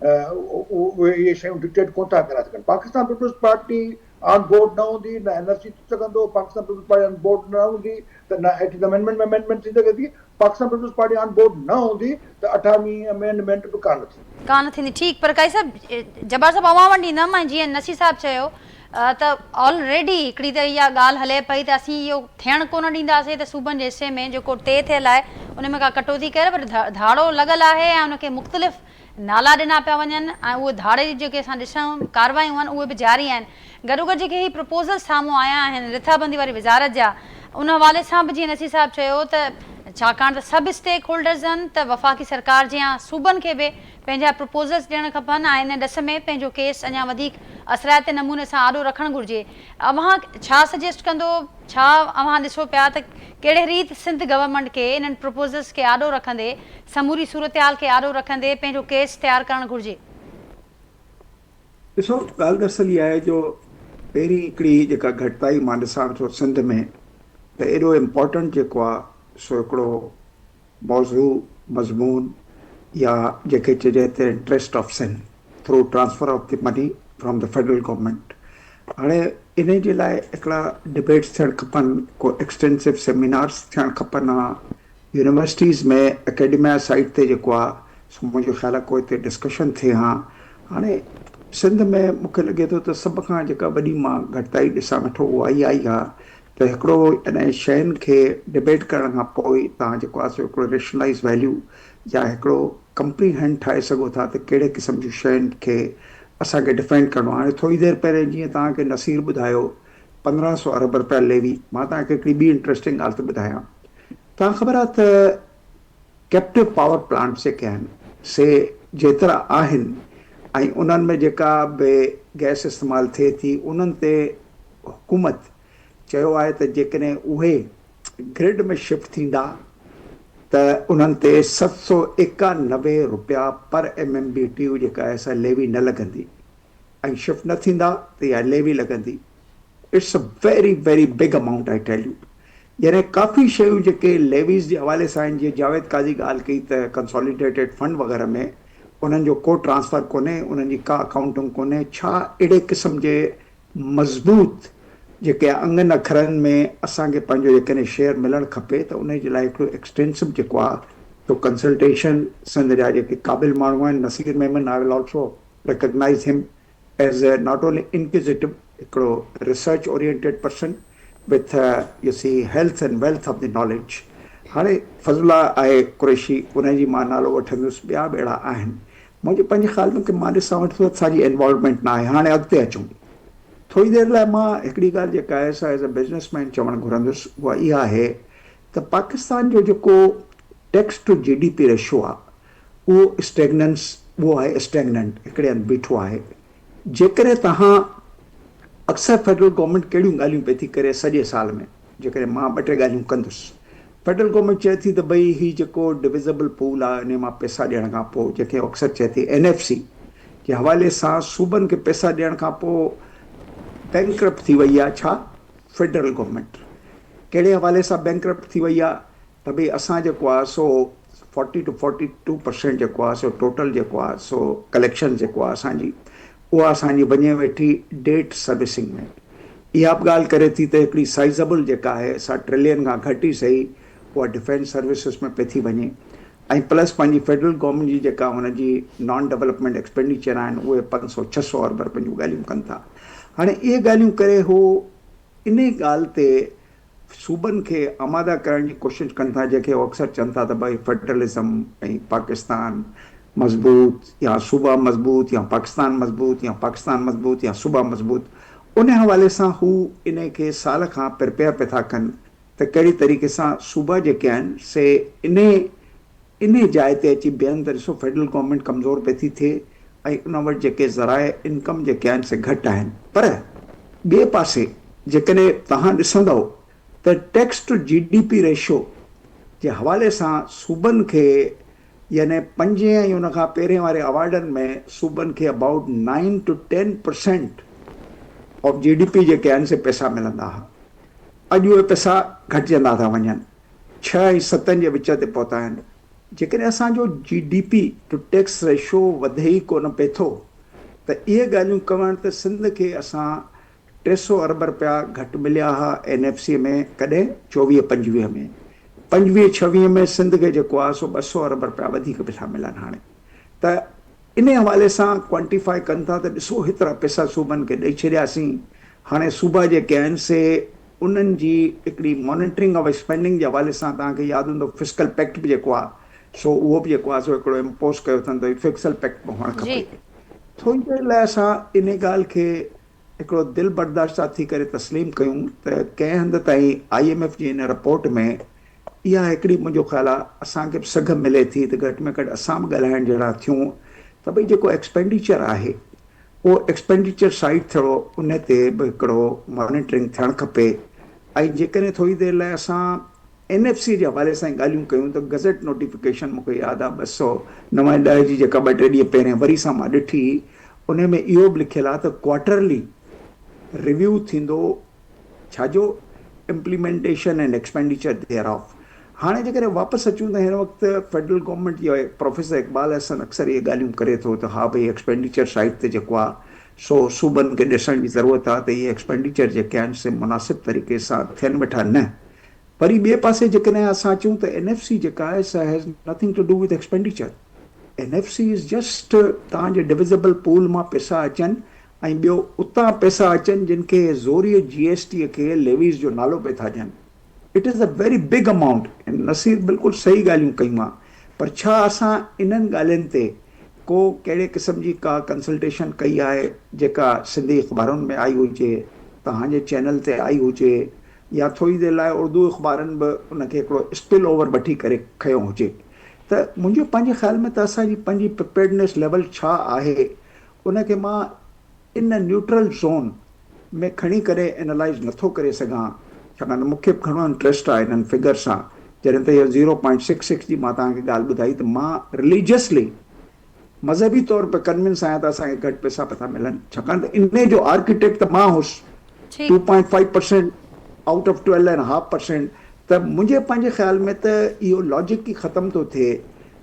[SPEAKER 4] اهي اهي شيون ڊڪٽيٽ ڪونه ٿا ڪرائي سگهن Pakistan Peoples Party on board نه هوندي نه اين ايف سي ٿي سگهندو Pakistan Peoples Party on board نه هوندي ته نه ايٽينٿ امينڊمينٽ ۾ امينڊمينٽ ٿي سگهي ٿي Pakistan peoples party on board نه هوندي ته اٺاويهين امينڊمينٽ به ڪانه ٿيندي.
[SPEAKER 1] ڪانه ٿيندي ٺيڪ پر قائد صاحب جبار صاحب اوهان وٽ ايندم ۽ جيئن نصير صاحب چيو ته آل ريڊي هڪڙي ته اها ڳالهه هلي پئي ته اسين اهو ٿيڻ ڪونه ڏينداسين ته صوبن جي حصي ۾ جيڪو طئي ٿيل آهي ان ۾ ڪا ڪٽوتي ڪري پر ڌاڙو لڳل آهي ۽ ان کي مختلف نالا ڏنا پيا وڃن ۽ اهي ڌاڙي جون جيڪي اسان ڏسون ڪاروايون آهن اهي به جاري آهن گڏوگڏ جيڪي هي پروپوزل سامهون آيا آهن رٿابندي واري وزارت جا ان حوالي سان به جيئن نصير صاحب چيو ته ڇاڪاڻ ته سڀ اسٽيڪ هولڊرز آهن ته وفاقي سرڪار جيان صوبن کي به پنهنجا پروپوزلز ڏيڻ کپن ۽ ان ڏس ۾ پنهنجو ڪيس اڃا وڌيڪ اثرائتي نموني سان آڏو رکڻ گهرجي اوهان ڇا سجيسٽ ڪندو ڇا اوهان ڏسو پيا ته ڪهڙي ريت سنڌ گورنمينٽ کي انهن پروپوزلز کي آڏو رکندي سموري صورتحال کي آڏو رکندي پنهنجو ڪيس تيار ڪرڻ گهرجي.
[SPEAKER 2] ڏسو ڳالهه دراصل اها آهي جو پهرين هڪڙي جيڪا گهٽتائي مان ڏسان ٿو سنڌ ۾ ته ايڏو امپارٽنٽ جيڪو آهي سو هڪڙو موضوع مضمون يا جنهن کي چئجي ته interest of Sindh through transfer of the money from the federal government هاڻي انهي جي لاء هڪڙا ڊبيٽس ٿيڻ کپن ڪو ايڪسٽينسو سيمينارس ٿيڻ کپن ها يونيورسٽيز ۾ اڪيڊميا سائيڊ تي جيڪو آ سو منهنجو خيال آ ڪو هتي ڊسڪشن ٿئي ها هاڻي سنڌ ۾ مون کي لڳي ٿو ته سڀ کان جيڪا وڏي مان گهٽتائي ڏسان ويٺو اها اها ئي آ ته هڪڙو انهن شين کي ڊبيٽ ڪرڻ کان پوء توهان جيڪو آ سو هڪڙو ريشنلائز ويليو يا هڪڙو ڪمپريهينڊ ٺاهي سگهو ٿا ته ڪهڙي قسم جون شين کي اسان کي ڊفائن ڪرڻو آ هاڻي ٿوري دير پهرين جيئن توهان کي نصير ٻڌايو 1500 ارب رپيا ليوي مان توهان کي هڪڙي ٻي انٽريسٽنگ ڳالهه ٿو ٻڌايان توهان خبر آهي ته ڪيپٽو پاور پلانٽس جيڪي آهن سي جيترا آهن ۽ انهن ۾ جيڪا به گئس استعمال ٿئي ٿي انهن تي حڪومت چيو آهي ته جيڪڏهن اهي گرڊ ۾ شفٽ ٿيندا ته انهن تي 791 رپيا پر M M B T U جيڪا آهي سا ليوي نه لڳندي ۽ شفٽ نه ٿيندا ته اها ليوي لڳندي. It's a very very big amount I tell you. يعني ڪافي شيون جيڪي ليويز جي حوالي سان آهن جيئن جاويد قاضي ڳالهه ڪئي ته ڪنساليڊيٽيڊ فنڊ وغيره ۾ انهن جو ڪو ٽرانسفر ڪونهي انهن جي ڪا اڪائونٽنگ ڪونهي ڇا اهڙي قسم جي مضبوط جيڪي انگن اکرن ۾ اسان کي پنهنجو جيڪڏهن شيئر ملڻ کپي ته انهي جي لاء هڪڙو ايڪسٽينسو جيڪو آهي سو ڪنسلٽيشن سنڌ جا جيڪي قابل ماڻهو آهن Naseer Memon I will also recognise him as not only inquisitive هڪڙو research oriented person with you see health and wealth of the knowledge هاڻي فضل الله آهي قريشي انهي جي مان نالو وٺندس ٻيا به اهڙا آهن منهنجي پنهنجي خيال ۾ ڪي مان ڏسان وٺ ٿو اسان جي انوالومينٽ نه آهي هاڻي اڳتي اچون ٿوري دير لاء مان هڪڙي ڳالهه جيڪا آهي سا ايز اي بزنس مين چوڻ گهرندس اها اها آهي ته پاڪستان جو جيڪو tax to G D P ratio آهي اهو اسٽيگننس اهو آهي اسٽيگننٽ هڪڙي هنڌ بيٺو آهي جيڪڏهن توهان اڪثر فيڊرل گورنمينٽ ڪهڙيون ڳالهيون پئي ٿي ڪري سڄي سال ۾ جيڪڏهن مان ٻه ٽي ڳالهيون ڪندس فيڊرل گورنمينٽ چئي ٿي ته ڀئي هي جيڪو ڊويزبل پول آهي انهي مان پئسا ڏيڻ کان پوء جنهن کي اڪثر چئي ٿي اين ايف سي جي حوالي سان صوبن کي پئسا ڏيڻ کان پوء بينڪرپٽ ٿي وئي آهي ڇا فيڊرل گورنمينٽ ڪهڙي حوالي سان بينڪرپٽ ٿي وئي آهي ته ڀئي اسان جيڪو آهي سو فورٽي ٽو 42% جيڪو آهي سو ٽوٽل جيڪو آهي سو ڪليڪشن جيڪو آهي اسان جي اها اسان جي وڃي ويٺي ڊيٽ سروسنگ ۾ اها به ڳالهه ڪري ٿي ته هڪڙي سائيزبل جيڪا آهي سا ٽرلين کان گهٽ ئي سهي اها ڊفينس سروسز ۾ پئي ٿي وڃي ۽ پلس پنهنجي فيڊرل گورنمينٽ جي جيڪا هن جي نان ڊولپمينٽ ايڪسپينڊيچر آهن اهي پنج سو ڇهه سو ارب رپين جون ڳالهيون ڪن ٿا هاڻي اهي ڳالهيون ڪري هو انهي ڳالهه تي صوبن کي آماده ڪرڻ جي ڪوشش ڪن ٿا جنهن کي هو اڪثر چون ٿا ته ڀائي فيڊرلزم ۽ پاڪستان مضبوط يا صوبا مضبوط يا پاڪستان مضبوط يا پاڪستان مضبوط يا صوبا مضبوط ان حوالي سان هو انهي کي سال کان پرپيئر پئي ٿا ڪن ته ڪهڙي طريقي سان صوبا جيڪي آهن سي انهي انهي جاء تي اچي بيهن ته ڏسو فيڊرل گورنمينٽ ڪمزور پئي ٿي ٿئي ۽ ان وٽ جيڪي ذرائع انڪم جيڪي آهن سي گهٽ آهن پر ٻئي پاسي جيڪڏهن توهان ڏسندؤ ته tax to G D P ratio جي حوالي سان صوبن کي يعني پنجين ۽ ان کان پهرين واري اوارڊن ۾ صوبن کي about nine to ten percent of G D P جيڪي آهن سي پئسا ملندا ها اڄ اهي پئسا گهٽجندا ٿا وڃن. ڇهه ۽ ستن جي وچ تي پهتا آهن. جيڪڏهن اسان جو G D P to tax ratio وڌي ئي ڪونه پئي ٿو ته اهي ڳالهيون ڪرڻ ته سنڌ کي اسان 300 ارب رپيا گهٽ مليا ها اين ايف سي ۾ ڪڏهن 24 25 ۾ 25 26 ۾ سنڌ کي جيڪو آهي سو 200 ارب رپيا وڌيڪ پئي ٿا ملن هاڻي ته انهي حوالي سان ڪوانٽيفائي ڪن ٿا ته ڏسو هيترا پئسا صوبن کي ڏئي ڇڏياسين هاڻي صوبا جيڪي آهن سي انهن جي هڪڙي مانيٽرنگ آف اسپينڊنگ جي حوالي سان توهان کي ياد هوندو فسڪل پيڪٽ به جيڪو آهي سو اهو به جيڪو آهي سو هڪڙو امپوز ڪيو اٿن ته فڪسل پيڪٽ به هئڻ کپي. ٿوري دير لاء اسان انهي ڳالهه کي هڪڙو دل برداشته ٿي ڪري تسليم ڪيون ته ڪنهن هنڌ تائين I M F جي ان رپورٽ ۾ اها هڪڙي منهنجو خيال آهي اسان کي به سگهه ملي ٿي ته گهٽ ۾ گهٽ اسان به ڳالهائڻ جهڙا ٿيون ته ڀئي جيڪو ايڪسپينڊيچر آهي اهو ايڪسپينڊيچر سائيڊ ٿيڙو ان تي به هڪڙو مانيٽرنگ ٿيڻ کپي ۽ جيڪڏهن ٿوري دير لاء اسان اين ايف سي جي حوالي سان ڳالهيون ڪيون ته گزيٽ نوٽيفڪيشن مون کي ياد آهي 209 ۽ 10 جي جيڪا ٻه ٽي ڏينهن پهرين وري سان مان ڏٺي ان ۾ اهو به لکيل آهي ته ڪوارٽرلي ريويو ٿيندو ڇا جو implementation and expenditure there of. هاڻي جيڪڏهن واپس اچون ته هن وقت فيڊرل گورنمينٽ جي پروفيسر اقبال احسن اڪثر اهي ڳالهيون ڪري ٿو ته ها ڀئي ايڪسپينڊيچر سائيڊ تي جيڪو آهي سو صوبن کي ڏسڻ جي ضرورت آهي ته اهي ايڪسپينڊيچر جيڪي آهن سي مناسب طريقي سان ٿين ويٺا نه وري ٻئي پاسي جيڪڏهن اسان اچون ته اين ايف سي جيڪا آهي سا has nothing to do with expenditure N F C is just توهان جي ڊويزبل پول مان پئسا اچن ۽ ٻيو اتان پئسا اچن جن کي زوريء جي ايس ٽي کي ليويز جو نالو پئي ٿا ڏين. It is a very big amount. Naseer بلڪل صحيح ڳالهيون ڪيون آ پر ڇا اسان انهن ڳالهين تي ڪو ڪهڙي قسم جي ڪا ڪنسلٽيشن ڪئي آهي جيڪا سنڌي اخبارن ۾ آئي هجي توهان جي چينل تي آئي هجي يا ٿوري دير لاء اردو اخبارن به ان کي هڪڙو اسپل اوور وٺي ڪري کنيو هجي ته منهنجو پنهنجي خيال ۾ ته اسان جي پنهنجي پريپيئرڊنيس ليول ڇا آهي. ان کي مان ان نيوٽرل زون ۾ کڻي ڪري اينالائيز نٿو ڪري سگهان ڇاڪاڻ ته مون کي به گهڻو انٽريسٽ آهي انهن فگرز سان. جڏهن ته اهو زيرو پوائنٽ سڪس سڪس جي مان توهان کي ڳالهه ٻڌائي ته مان رليجسلي مذهبي طور پي ڪنوينس آهيان ته اسان کي گهٽ پئسا پيا ٿا ملن ڇاڪاڻ ته انهي جو آرڪيٽيڪٽ ته مان هوس two point five percent out of twelve and half percent ته منهنجي پنهنجي خيال ۾ ته اهو لاجڪ ئي ختم ٿو ٿئي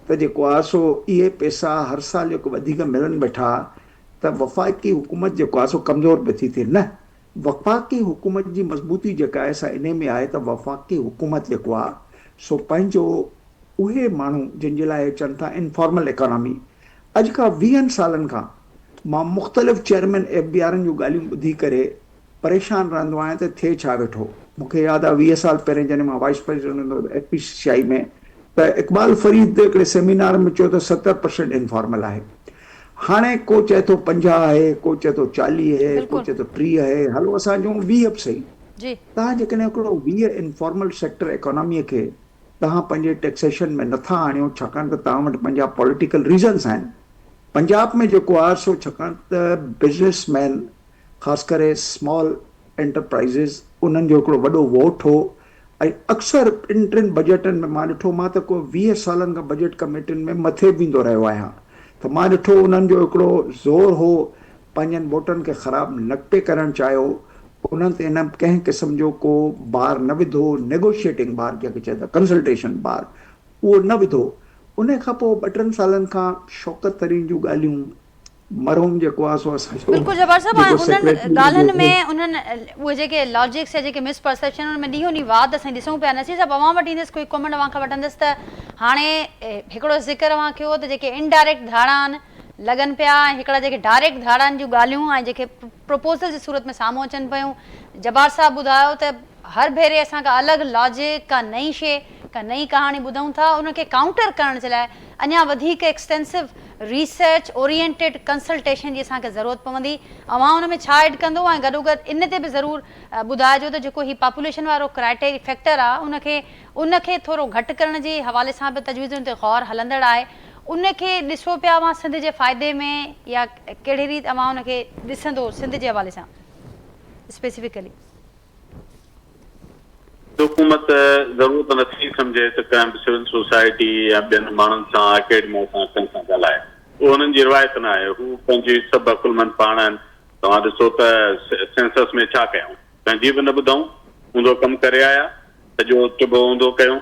[SPEAKER 2] ته جيڪو آهي سو اهي پئسا هر سال جيڪو وڌيڪ ملن ويٺا ته وفاقي حڪومت جيڪو آهي سو ڪمزور پئي ٿي ٿئي نه وفاقي حڪومت جي مضبوطي جيڪا آهي سا انهي ۾ آهي ته وفاقي حڪومت جيڪو آهي سو پنهنجو اهي ماڻهو جن جي لاء چون ٿا انفارمل اڪانامي اڄ کان ويهن سالن کان مان مختلف چيئرمين ايف بي آرن جون ڳالهيون ٻڌي ڪري پريشان رهندو آهيان ته ٿئي ڇا ويٺو. مون کي ياد آهي 20 سال پهرين جڏهن مان وائيس پريزيڊنٽ هوندو هوس ايف پي سي سي آء ۾ ته اقبال فريد هڪڙي سيمينار ۾ چيو ته 70 پرسينٽ انفارمل آهي. هاڻي ڪو چئي ٿو 50 آهي، ڪو چئي ٿو 40 آهي، ڪو چئي ٿو 30 آهي، هلو اسان چئون 20 به سهي. توهان جيڪڏهن هڪڙو 20 انفارمل سيڪٽر اڪاناميء کي توهان پنهنجي ٽيڪسيشن ۾ نٿا آڻيو ڇاڪاڻ ته توهان وٽ پنهنجا پوليٽيڪل ريزنس آهن. پنجاب ۾ جيڪو آهي سو ڇاڪاڻ ته بزنس مين خاص ڪري سمال انٽرپرائيزز انهن جو هڪڙو وڏو ووٽ هو ۽ اڪثر ٻن ٽن بجيٽن ۾ مان ڏٺو مان ته ڪو 20 سالن کان بجيٽ ڪميٽين ۾ مٿي به ويندو رهيو آهيان ته مان ڏٺو انهن جو هڪڙو زور هو پنهنجن ووٽن کي خراب نه پئي ڪرڻ چاهيو انهن تي هن ڪنهن قسم جو ڪو بار نه وڌو نيگوشيٽنگ بار جنهن کي چئجي ٿا ڪنسلٽيشن بار اهو نه وڌو انهي کان پوء ٻه ٽن سالن کان شوڪت ترين جون ڳالهيون مرحوم جيڪو آهي سو اسان جو
[SPEAKER 1] بلڪل جبار صاحب
[SPEAKER 2] جيڪو
[SPEAKER 1] انهن
[SPEAKER 2] سيڪريٽري
[SPEAKER 1] ڳالهين
[SPEAKER 2] جو
[SPEAKER 1] ۾ انهن اهي جيڪي لاجڪس يا جيڪي مس پرسيپشن انهن ۾ ڏينهون ڏينهن واڌ اسين ڏسون پيا نصير صاحب اوهان وٽ ايندس ڪوئي ڪمينٽ اوهان کان وٺندس ته هاڻي هڪڙو ذڪر اوهان ڪيو ته جيڪي انڊائريڪٽ ڌاڙا آهن لڳن پيا ۽ هڪڙا جيڪي ڊائريڪٽ ڌاڙن جون ڳالهيون ۽ جيڪي پروپوزل جي صورت ۾ سامهون اچن پيون جبار صاحب ٻڌايو ته هر ڀيري اسان ڪا الڳ لاجڪ ڪا نئين شي ڪا نئين ڪهاڻي ٻڌون ٿا ان کي ڪائونٽر ڪرڻ جي لاء اڃا وڌيڪ ايڪسٽينسو ريسرچ اورينٽيڊ ڪنسلٽيشن جي اسان کي ضرورت پوندي اوهان ان ۾ ڇا ايڊ ڪندو ۽ گڏوگڏ ان تي به ضرور ٻڌائجو ته جيڪو هي پاپوليشن وارو ڪرائٽيري فيڪٽر آ ان کي ان کي ٿورو گهٽ ڪرڻ جي حوالي سان به تجويزن تي غور هلندڙ آهي ان کي ڏسو پيا اوهان سنڌ جي فائدي ۾ يا ڪهڙي ريت اوهان ان کي ڏسندو سنڌ جي حوالي سان اسپيسفڪلي.
[SPEAKER 3] حڪومت ضرورت نٿي سمجهي ته ڪنهن به سول سوسائٽي يا ٻين ماڻهن سان اڪيڊميا سان ڪنهن سان ڳالهائي اهو انهن جي روايت نه آهي هو پنهنجي سڀ عقلمند پاڻ آهن توهان ڏسو ته سينسس ۾ ڇا ڪيائون ڪنهن جي به نه ٻڌائون اونڌو ڪم ڪري آيا سڄو ٽٻو اونڌو ڪيون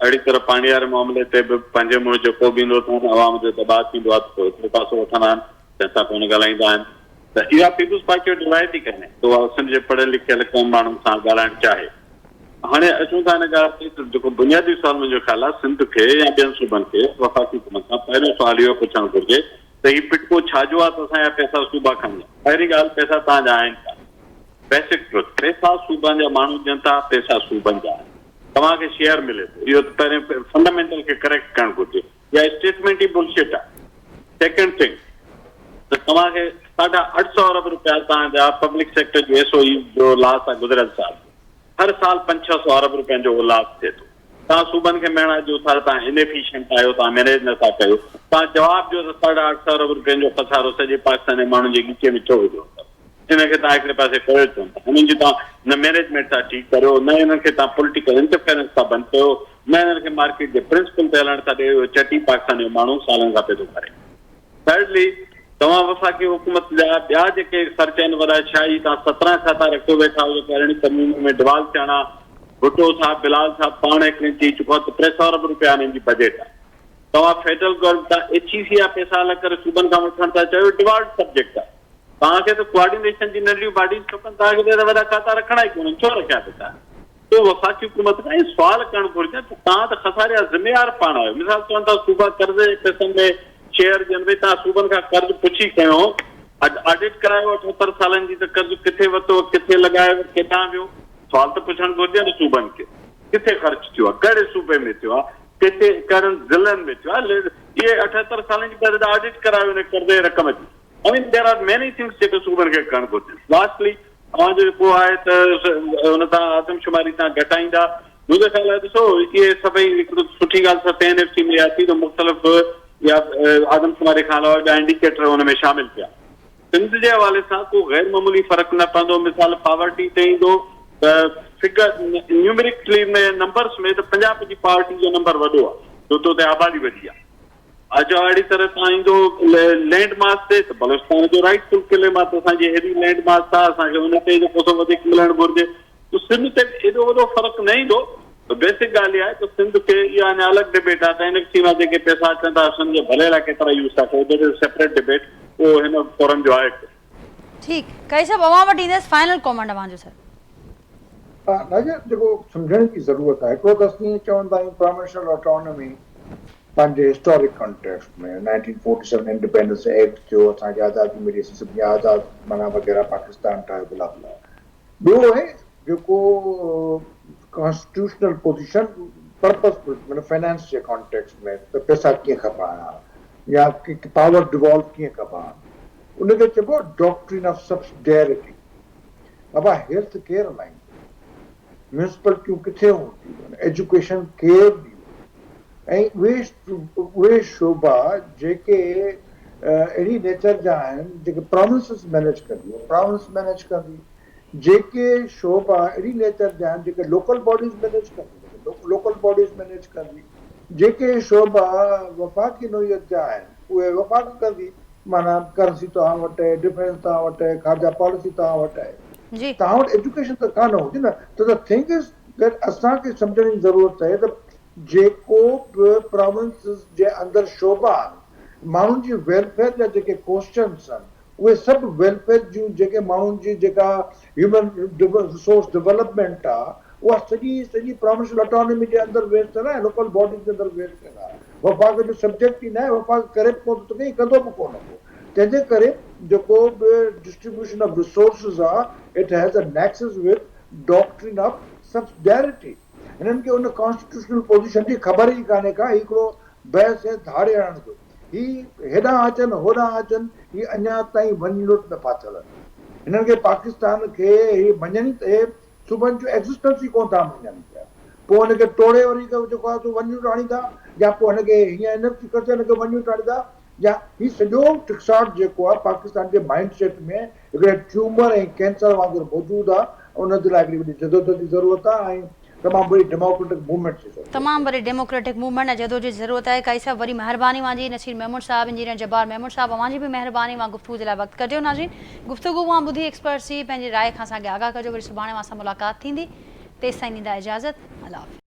[SPEAKER 3] اهڙي طرح پاڻي واري معاملي تي به پنهنجي منهن جيڪو به ايندو اٿن عوام جو دٻاء ٿيندو آهي ته پوء هڪڙو پاسو وٺندا آهن ڪنهن سان ڪونه ڳالهائيندا آهن ته اها پيپلز پارٽي وٽ روايت ئي ڪانهي ته اها سنڌ جي پڙهيل لکيل ڪنهن ماڻهن سان ڳالهائڻ چاهي. هاڻي اچون ٿا ان ڳالهه تي ته جيڪو بنيادي سوال منهنجو خيال آهي سنڌ کي يا ٻين صوبن کي وفاقي حڪومت کان پهريون سوال اهو پڇڻ گهرجي ته هي پٽڪو ڇا جو آهي ته اسان جا پئسا صوبا کڻي ويا پهرين ڳالهه پئسا توهان جا آهن ڪانه بيسڪ ٽروٿ پئسا صوبن جا ماڻهو ڏين ٿا پئسا صوبن جا آهن توهان کي شيئر ملي ٿو اهو ته پهرين فنڊامينٽل کي ڪريڪٽ ڪرڻ گهرجي اها اسٽيٽمينٽ ئي بلشٽ آهي سيڪنڊ ٿنگ ته توهان کي 850 ارب روپيا توهان جا پبلڪ سيڪٽر جي ايس او ايز جو لاس آهي گذريل سال هر سال پنج ڇهه سو ارب روپين جو اهو لاس ٿئي ٿو توهان صوبن کي ميڻا ڏيو ٿا توهان ان ايفيشنٽ آهيو توهان مينيج نٿا ڪيو توهان جواب ڏيو ته 850 ارب روپين جو خسارو سڄي پاڪستان جي ماڻهن جي ڳچي ۾ ڇو وڌو اٿو انهن کي توهان هڪڙي پاسي ڪيو چون ٿا انهن جي توهان نه مينيجمينٽ ٿا ٺيڪ ڪريو نه انهن کي توهان پوليٽيڪل انٽرفيرنس ٿا بند ڪيو نه انهن کي مارڪيٽ جي پرنسپل تي هلڻ ٿا ڏيو اهو چٽي پاڪستان جو ماڻهو سالن کان پيو ٿو ڪري ٿرڊلي توهان وفاقي حڪومت جا ٻيا جيڪي خرچ آهن وڏا ڇا هي توهان 17 کاتا رکيو ويٺا آهيو جيڪي ارڙهين ترميم ۾ ڊوال ٿيڻا ڀٽو صاحب بلال صاحب پاڻ هڪڙي چئي چڪو آهي ته 300 ارب روپيا انهن جي بجيٽ آهي توهان فيڊرل گورنمينٽ تان ايڇ اي سي جا پئسا الڳ ڪري صوبن کان وٺڻ ٿا چاهيو ڊوالڊ سبجيڪٽ آهي توهان کي ته ڪوآرڊينيشن جي ننڍڙيون باڊيز کپن، توهان کي ته ايڏا وڏا کاتا رکڻا ئي ڪونهن، ڇو رکيا اٿو توهان؟ سو وفاقي حڪومت کان اهي سوال ڪرڻ گهرجن ته توهان ته خساري جا ذميوار پاڻ آهيو، مثال چون ٿا صوبا قرض جي پئسن ۾ شيئر ڏين، ڀئي توهان صوبن کان قرض پڇي کنيو، آڊٽ ڪرايو 78 سالن جي ته قرض ڪٿي ورتو، ڪٿي لڳايو، ڪيڏانهن ويو؟ سوال ته پڇڻ گهرجي نه صوبن کي، ڪٿي خرچ ٿيو آهي، ڪهڙي صوبي ۾ ٿيو آهي، ڪٿي ڪهڙن ضلعن ۾ ٿيو آهي، اهي 78 سالن جي پهرين ته آڊٽ ڪرايو ان قرض جي رقم جي. I mean there are many things جيڪي صوبن کي ڪرڻ گهرجن. لاسٽلي اوهان جو جيڪو آهي ته ان تان آدمشماري تان گهٽائيندا منهنجو خيال آهي ڏسو اهي سڀئي هڪڙو سٺي ڳالهه ستين اين ايف سي ۾ اها ٿي ته مختلف يا آدمشماري کان علاوه ٻيا انڊيڪيٽر ان ۾ شامل ٿيا سنڌ جي حوالي سان ڪو غير معمولي فرق نه پوندو. مثال پاورٽي تي ايندو ته فگر نيومريڪلي ۾ نمبرس ۾ ته پنجاب جي پاورٽي جو نمبر وڏو آهي ڇو ته اتي آبادي وڏي آهي. اچا اهڙي طرح تان ايندو لينڊ ماس تي ته بلوچستان جو رائيٽ فل ڪليم آهي ته اسان جي هيوي لينڊ ماس آهي اسان کي ان تي جيڪو سو وڌيڪ ملڻ گهرجي ته سنڌ تي به ايڏو وڏو فرق نه ايندو ته بيسڪ ڳالهه اها آهي ته سنڌ کي اها اڃا الڳ ڊبيٽ آهي ته اين ايف سي مان جيڪي پئسا اچن ٿا سنڌ جي ڀلي لاء ڪيترا يوز ٿا ڪيو that is separate debate اهو هن فورم جو آهي ڪونه.
[SPEAKER 1] ٺيڪ قائي صاحب اوهان وٽ ايندس فائنل ڪامينٽ اوهان جو سر.
[SPEAKER 4] ناظر جيڪو سمجهڻ جي ضرورت آهي هڪڙو ته اسين چوندا آهيون پراونشل اٽانومي پنهنجي هسٽارڪ ڪانٽيڪسٽ ۾ 1947 انڊيپينڊنس ايڪٽ ٿيو اسان کي آزادي ملي اسين سڀني آزاد معنيٰ وغيره پاڪستان ٺاهيو بلا بلا ٻيو آهي جيڪو ڪانسٽيٽيوشنل پوزيشن پرپز معنيٰ فنانس جي ڪانٽيڪسٽ ۾ ته پئسا ڪيئن کپائڻا يا پاور ڊوالو ڪيئن ڪبا ان کي چئبو آهي ڊاڪٽرين آف سبسڊيرٽي بابا هيلٿ ڪير هلائيندو، ميونسپلٽيون ڪٿي هونديون، ايجوڪيشن ڪير ڏيندو ۽ اهي شعبا جيڪي اهڙي نيچر جا آهن جيڪي پراونسز مينيج ڪنديون پراونس مينيج ڪندي، جيڪي شعبا اهڙي نيچر جا آهن جيڪي لوڪل باڊيز مينيج ڪنديون لوڪل باڊيز مينيج ڪندي، جيڪي شعبا وفاقي نوعيت جا آهن اهي وفاق ڪندي. معنيٰ ڪرنسي توهان وٽ آهي، ڊفينس توهان وٽ آهي، خارجه پاليسي توهان وٽ آهي، توهان وٽ ايجوڪيشن ته ڪانه هوندي نه ته the thing is that اسان کي سمجهڻ جي ضرورت آهي ته جيڪو به پراونسز جي اندر شعبا آهن، ماڻهن جي ويلفيئر جا جيڪي ڪوسچنس آهن اهي سڀ ويلفيئر جون جيڪي ماڻهن جي جيڪا هيومن ريسورس ڊولپمينٽ آهي اها سڄي سڄي پراونشل اٽانومي جي اندر ويس ٿيل آهي لوڪل باڊيز جي اندر ويس ٿيل آهي وفاق جو سبجيڪٽ ئي ناهي وفاق ڪري به ڪونه ٿو سگهي ۽ ڪندو به ڪونه ڪو تنهن جي ڪري جيڪو به ڊسٽريبيوشن آف ريسورسز آهي it has a nexus with doctrine of subsidiarity هنن کي ان ڪانسٽيٽيوشنل پوزيشن جي خبر ئي ڪانهي ڪا هي هڪڙو بحث آهي ڌاڙي هڻڻ جو هي هيڏانهن اچن هوڏانهن اچن هي اڃا تائين ون يونٽ ۾ ڦاٿل آهن هنن کي پاڪستان کي هي مڃن ئي صوبن جو ايگزسٽنس ئي ڪونه ٿا مڃن پيا پوء ان کي ٽوڙي وري جيڪو آهي سو ون يونٽ آڻيندا يا پوء هن کي هيئن اين ايف سي ڪري هن کي ون يونٽ آڻيندا يا هي سڄو ٽڪساٽ جيڪو آهي پاڪستان جي مائنڊ سيٽ ۾ هڪڙي ٽيومر ۽ ڪينسر وانگر موجود آهي ان جي لاء هڪڙي وڏي جدوجهد جي ضرورت آهي ۽ تمام وڏي ڊيموڪريٽڪ موومينٽ جي ضرورت.
[SPEAKER 1] تمام وڏي ڊيموڪريٽڪ موومينٽ ۽ جدوجهد جي ضرورت آهي قائي صاحب وڏي مهرباني اوهان جي نصير ميمڻ صاحب انجنيئر جبار ميمڻ صاحب اوهان جي به مهرباني اوهان گفتگو جي لاء وقت ڪڍيو ناظرين گفتگو اوهان ٻڌي ايڪسپرٽس جي پنهنجي راء کان اسان کي آگاهه ڪجو وري سڀاڻي اوهان سان ملاقات ٿيندي تيستائين ڏيندا اجازت الله حافظ.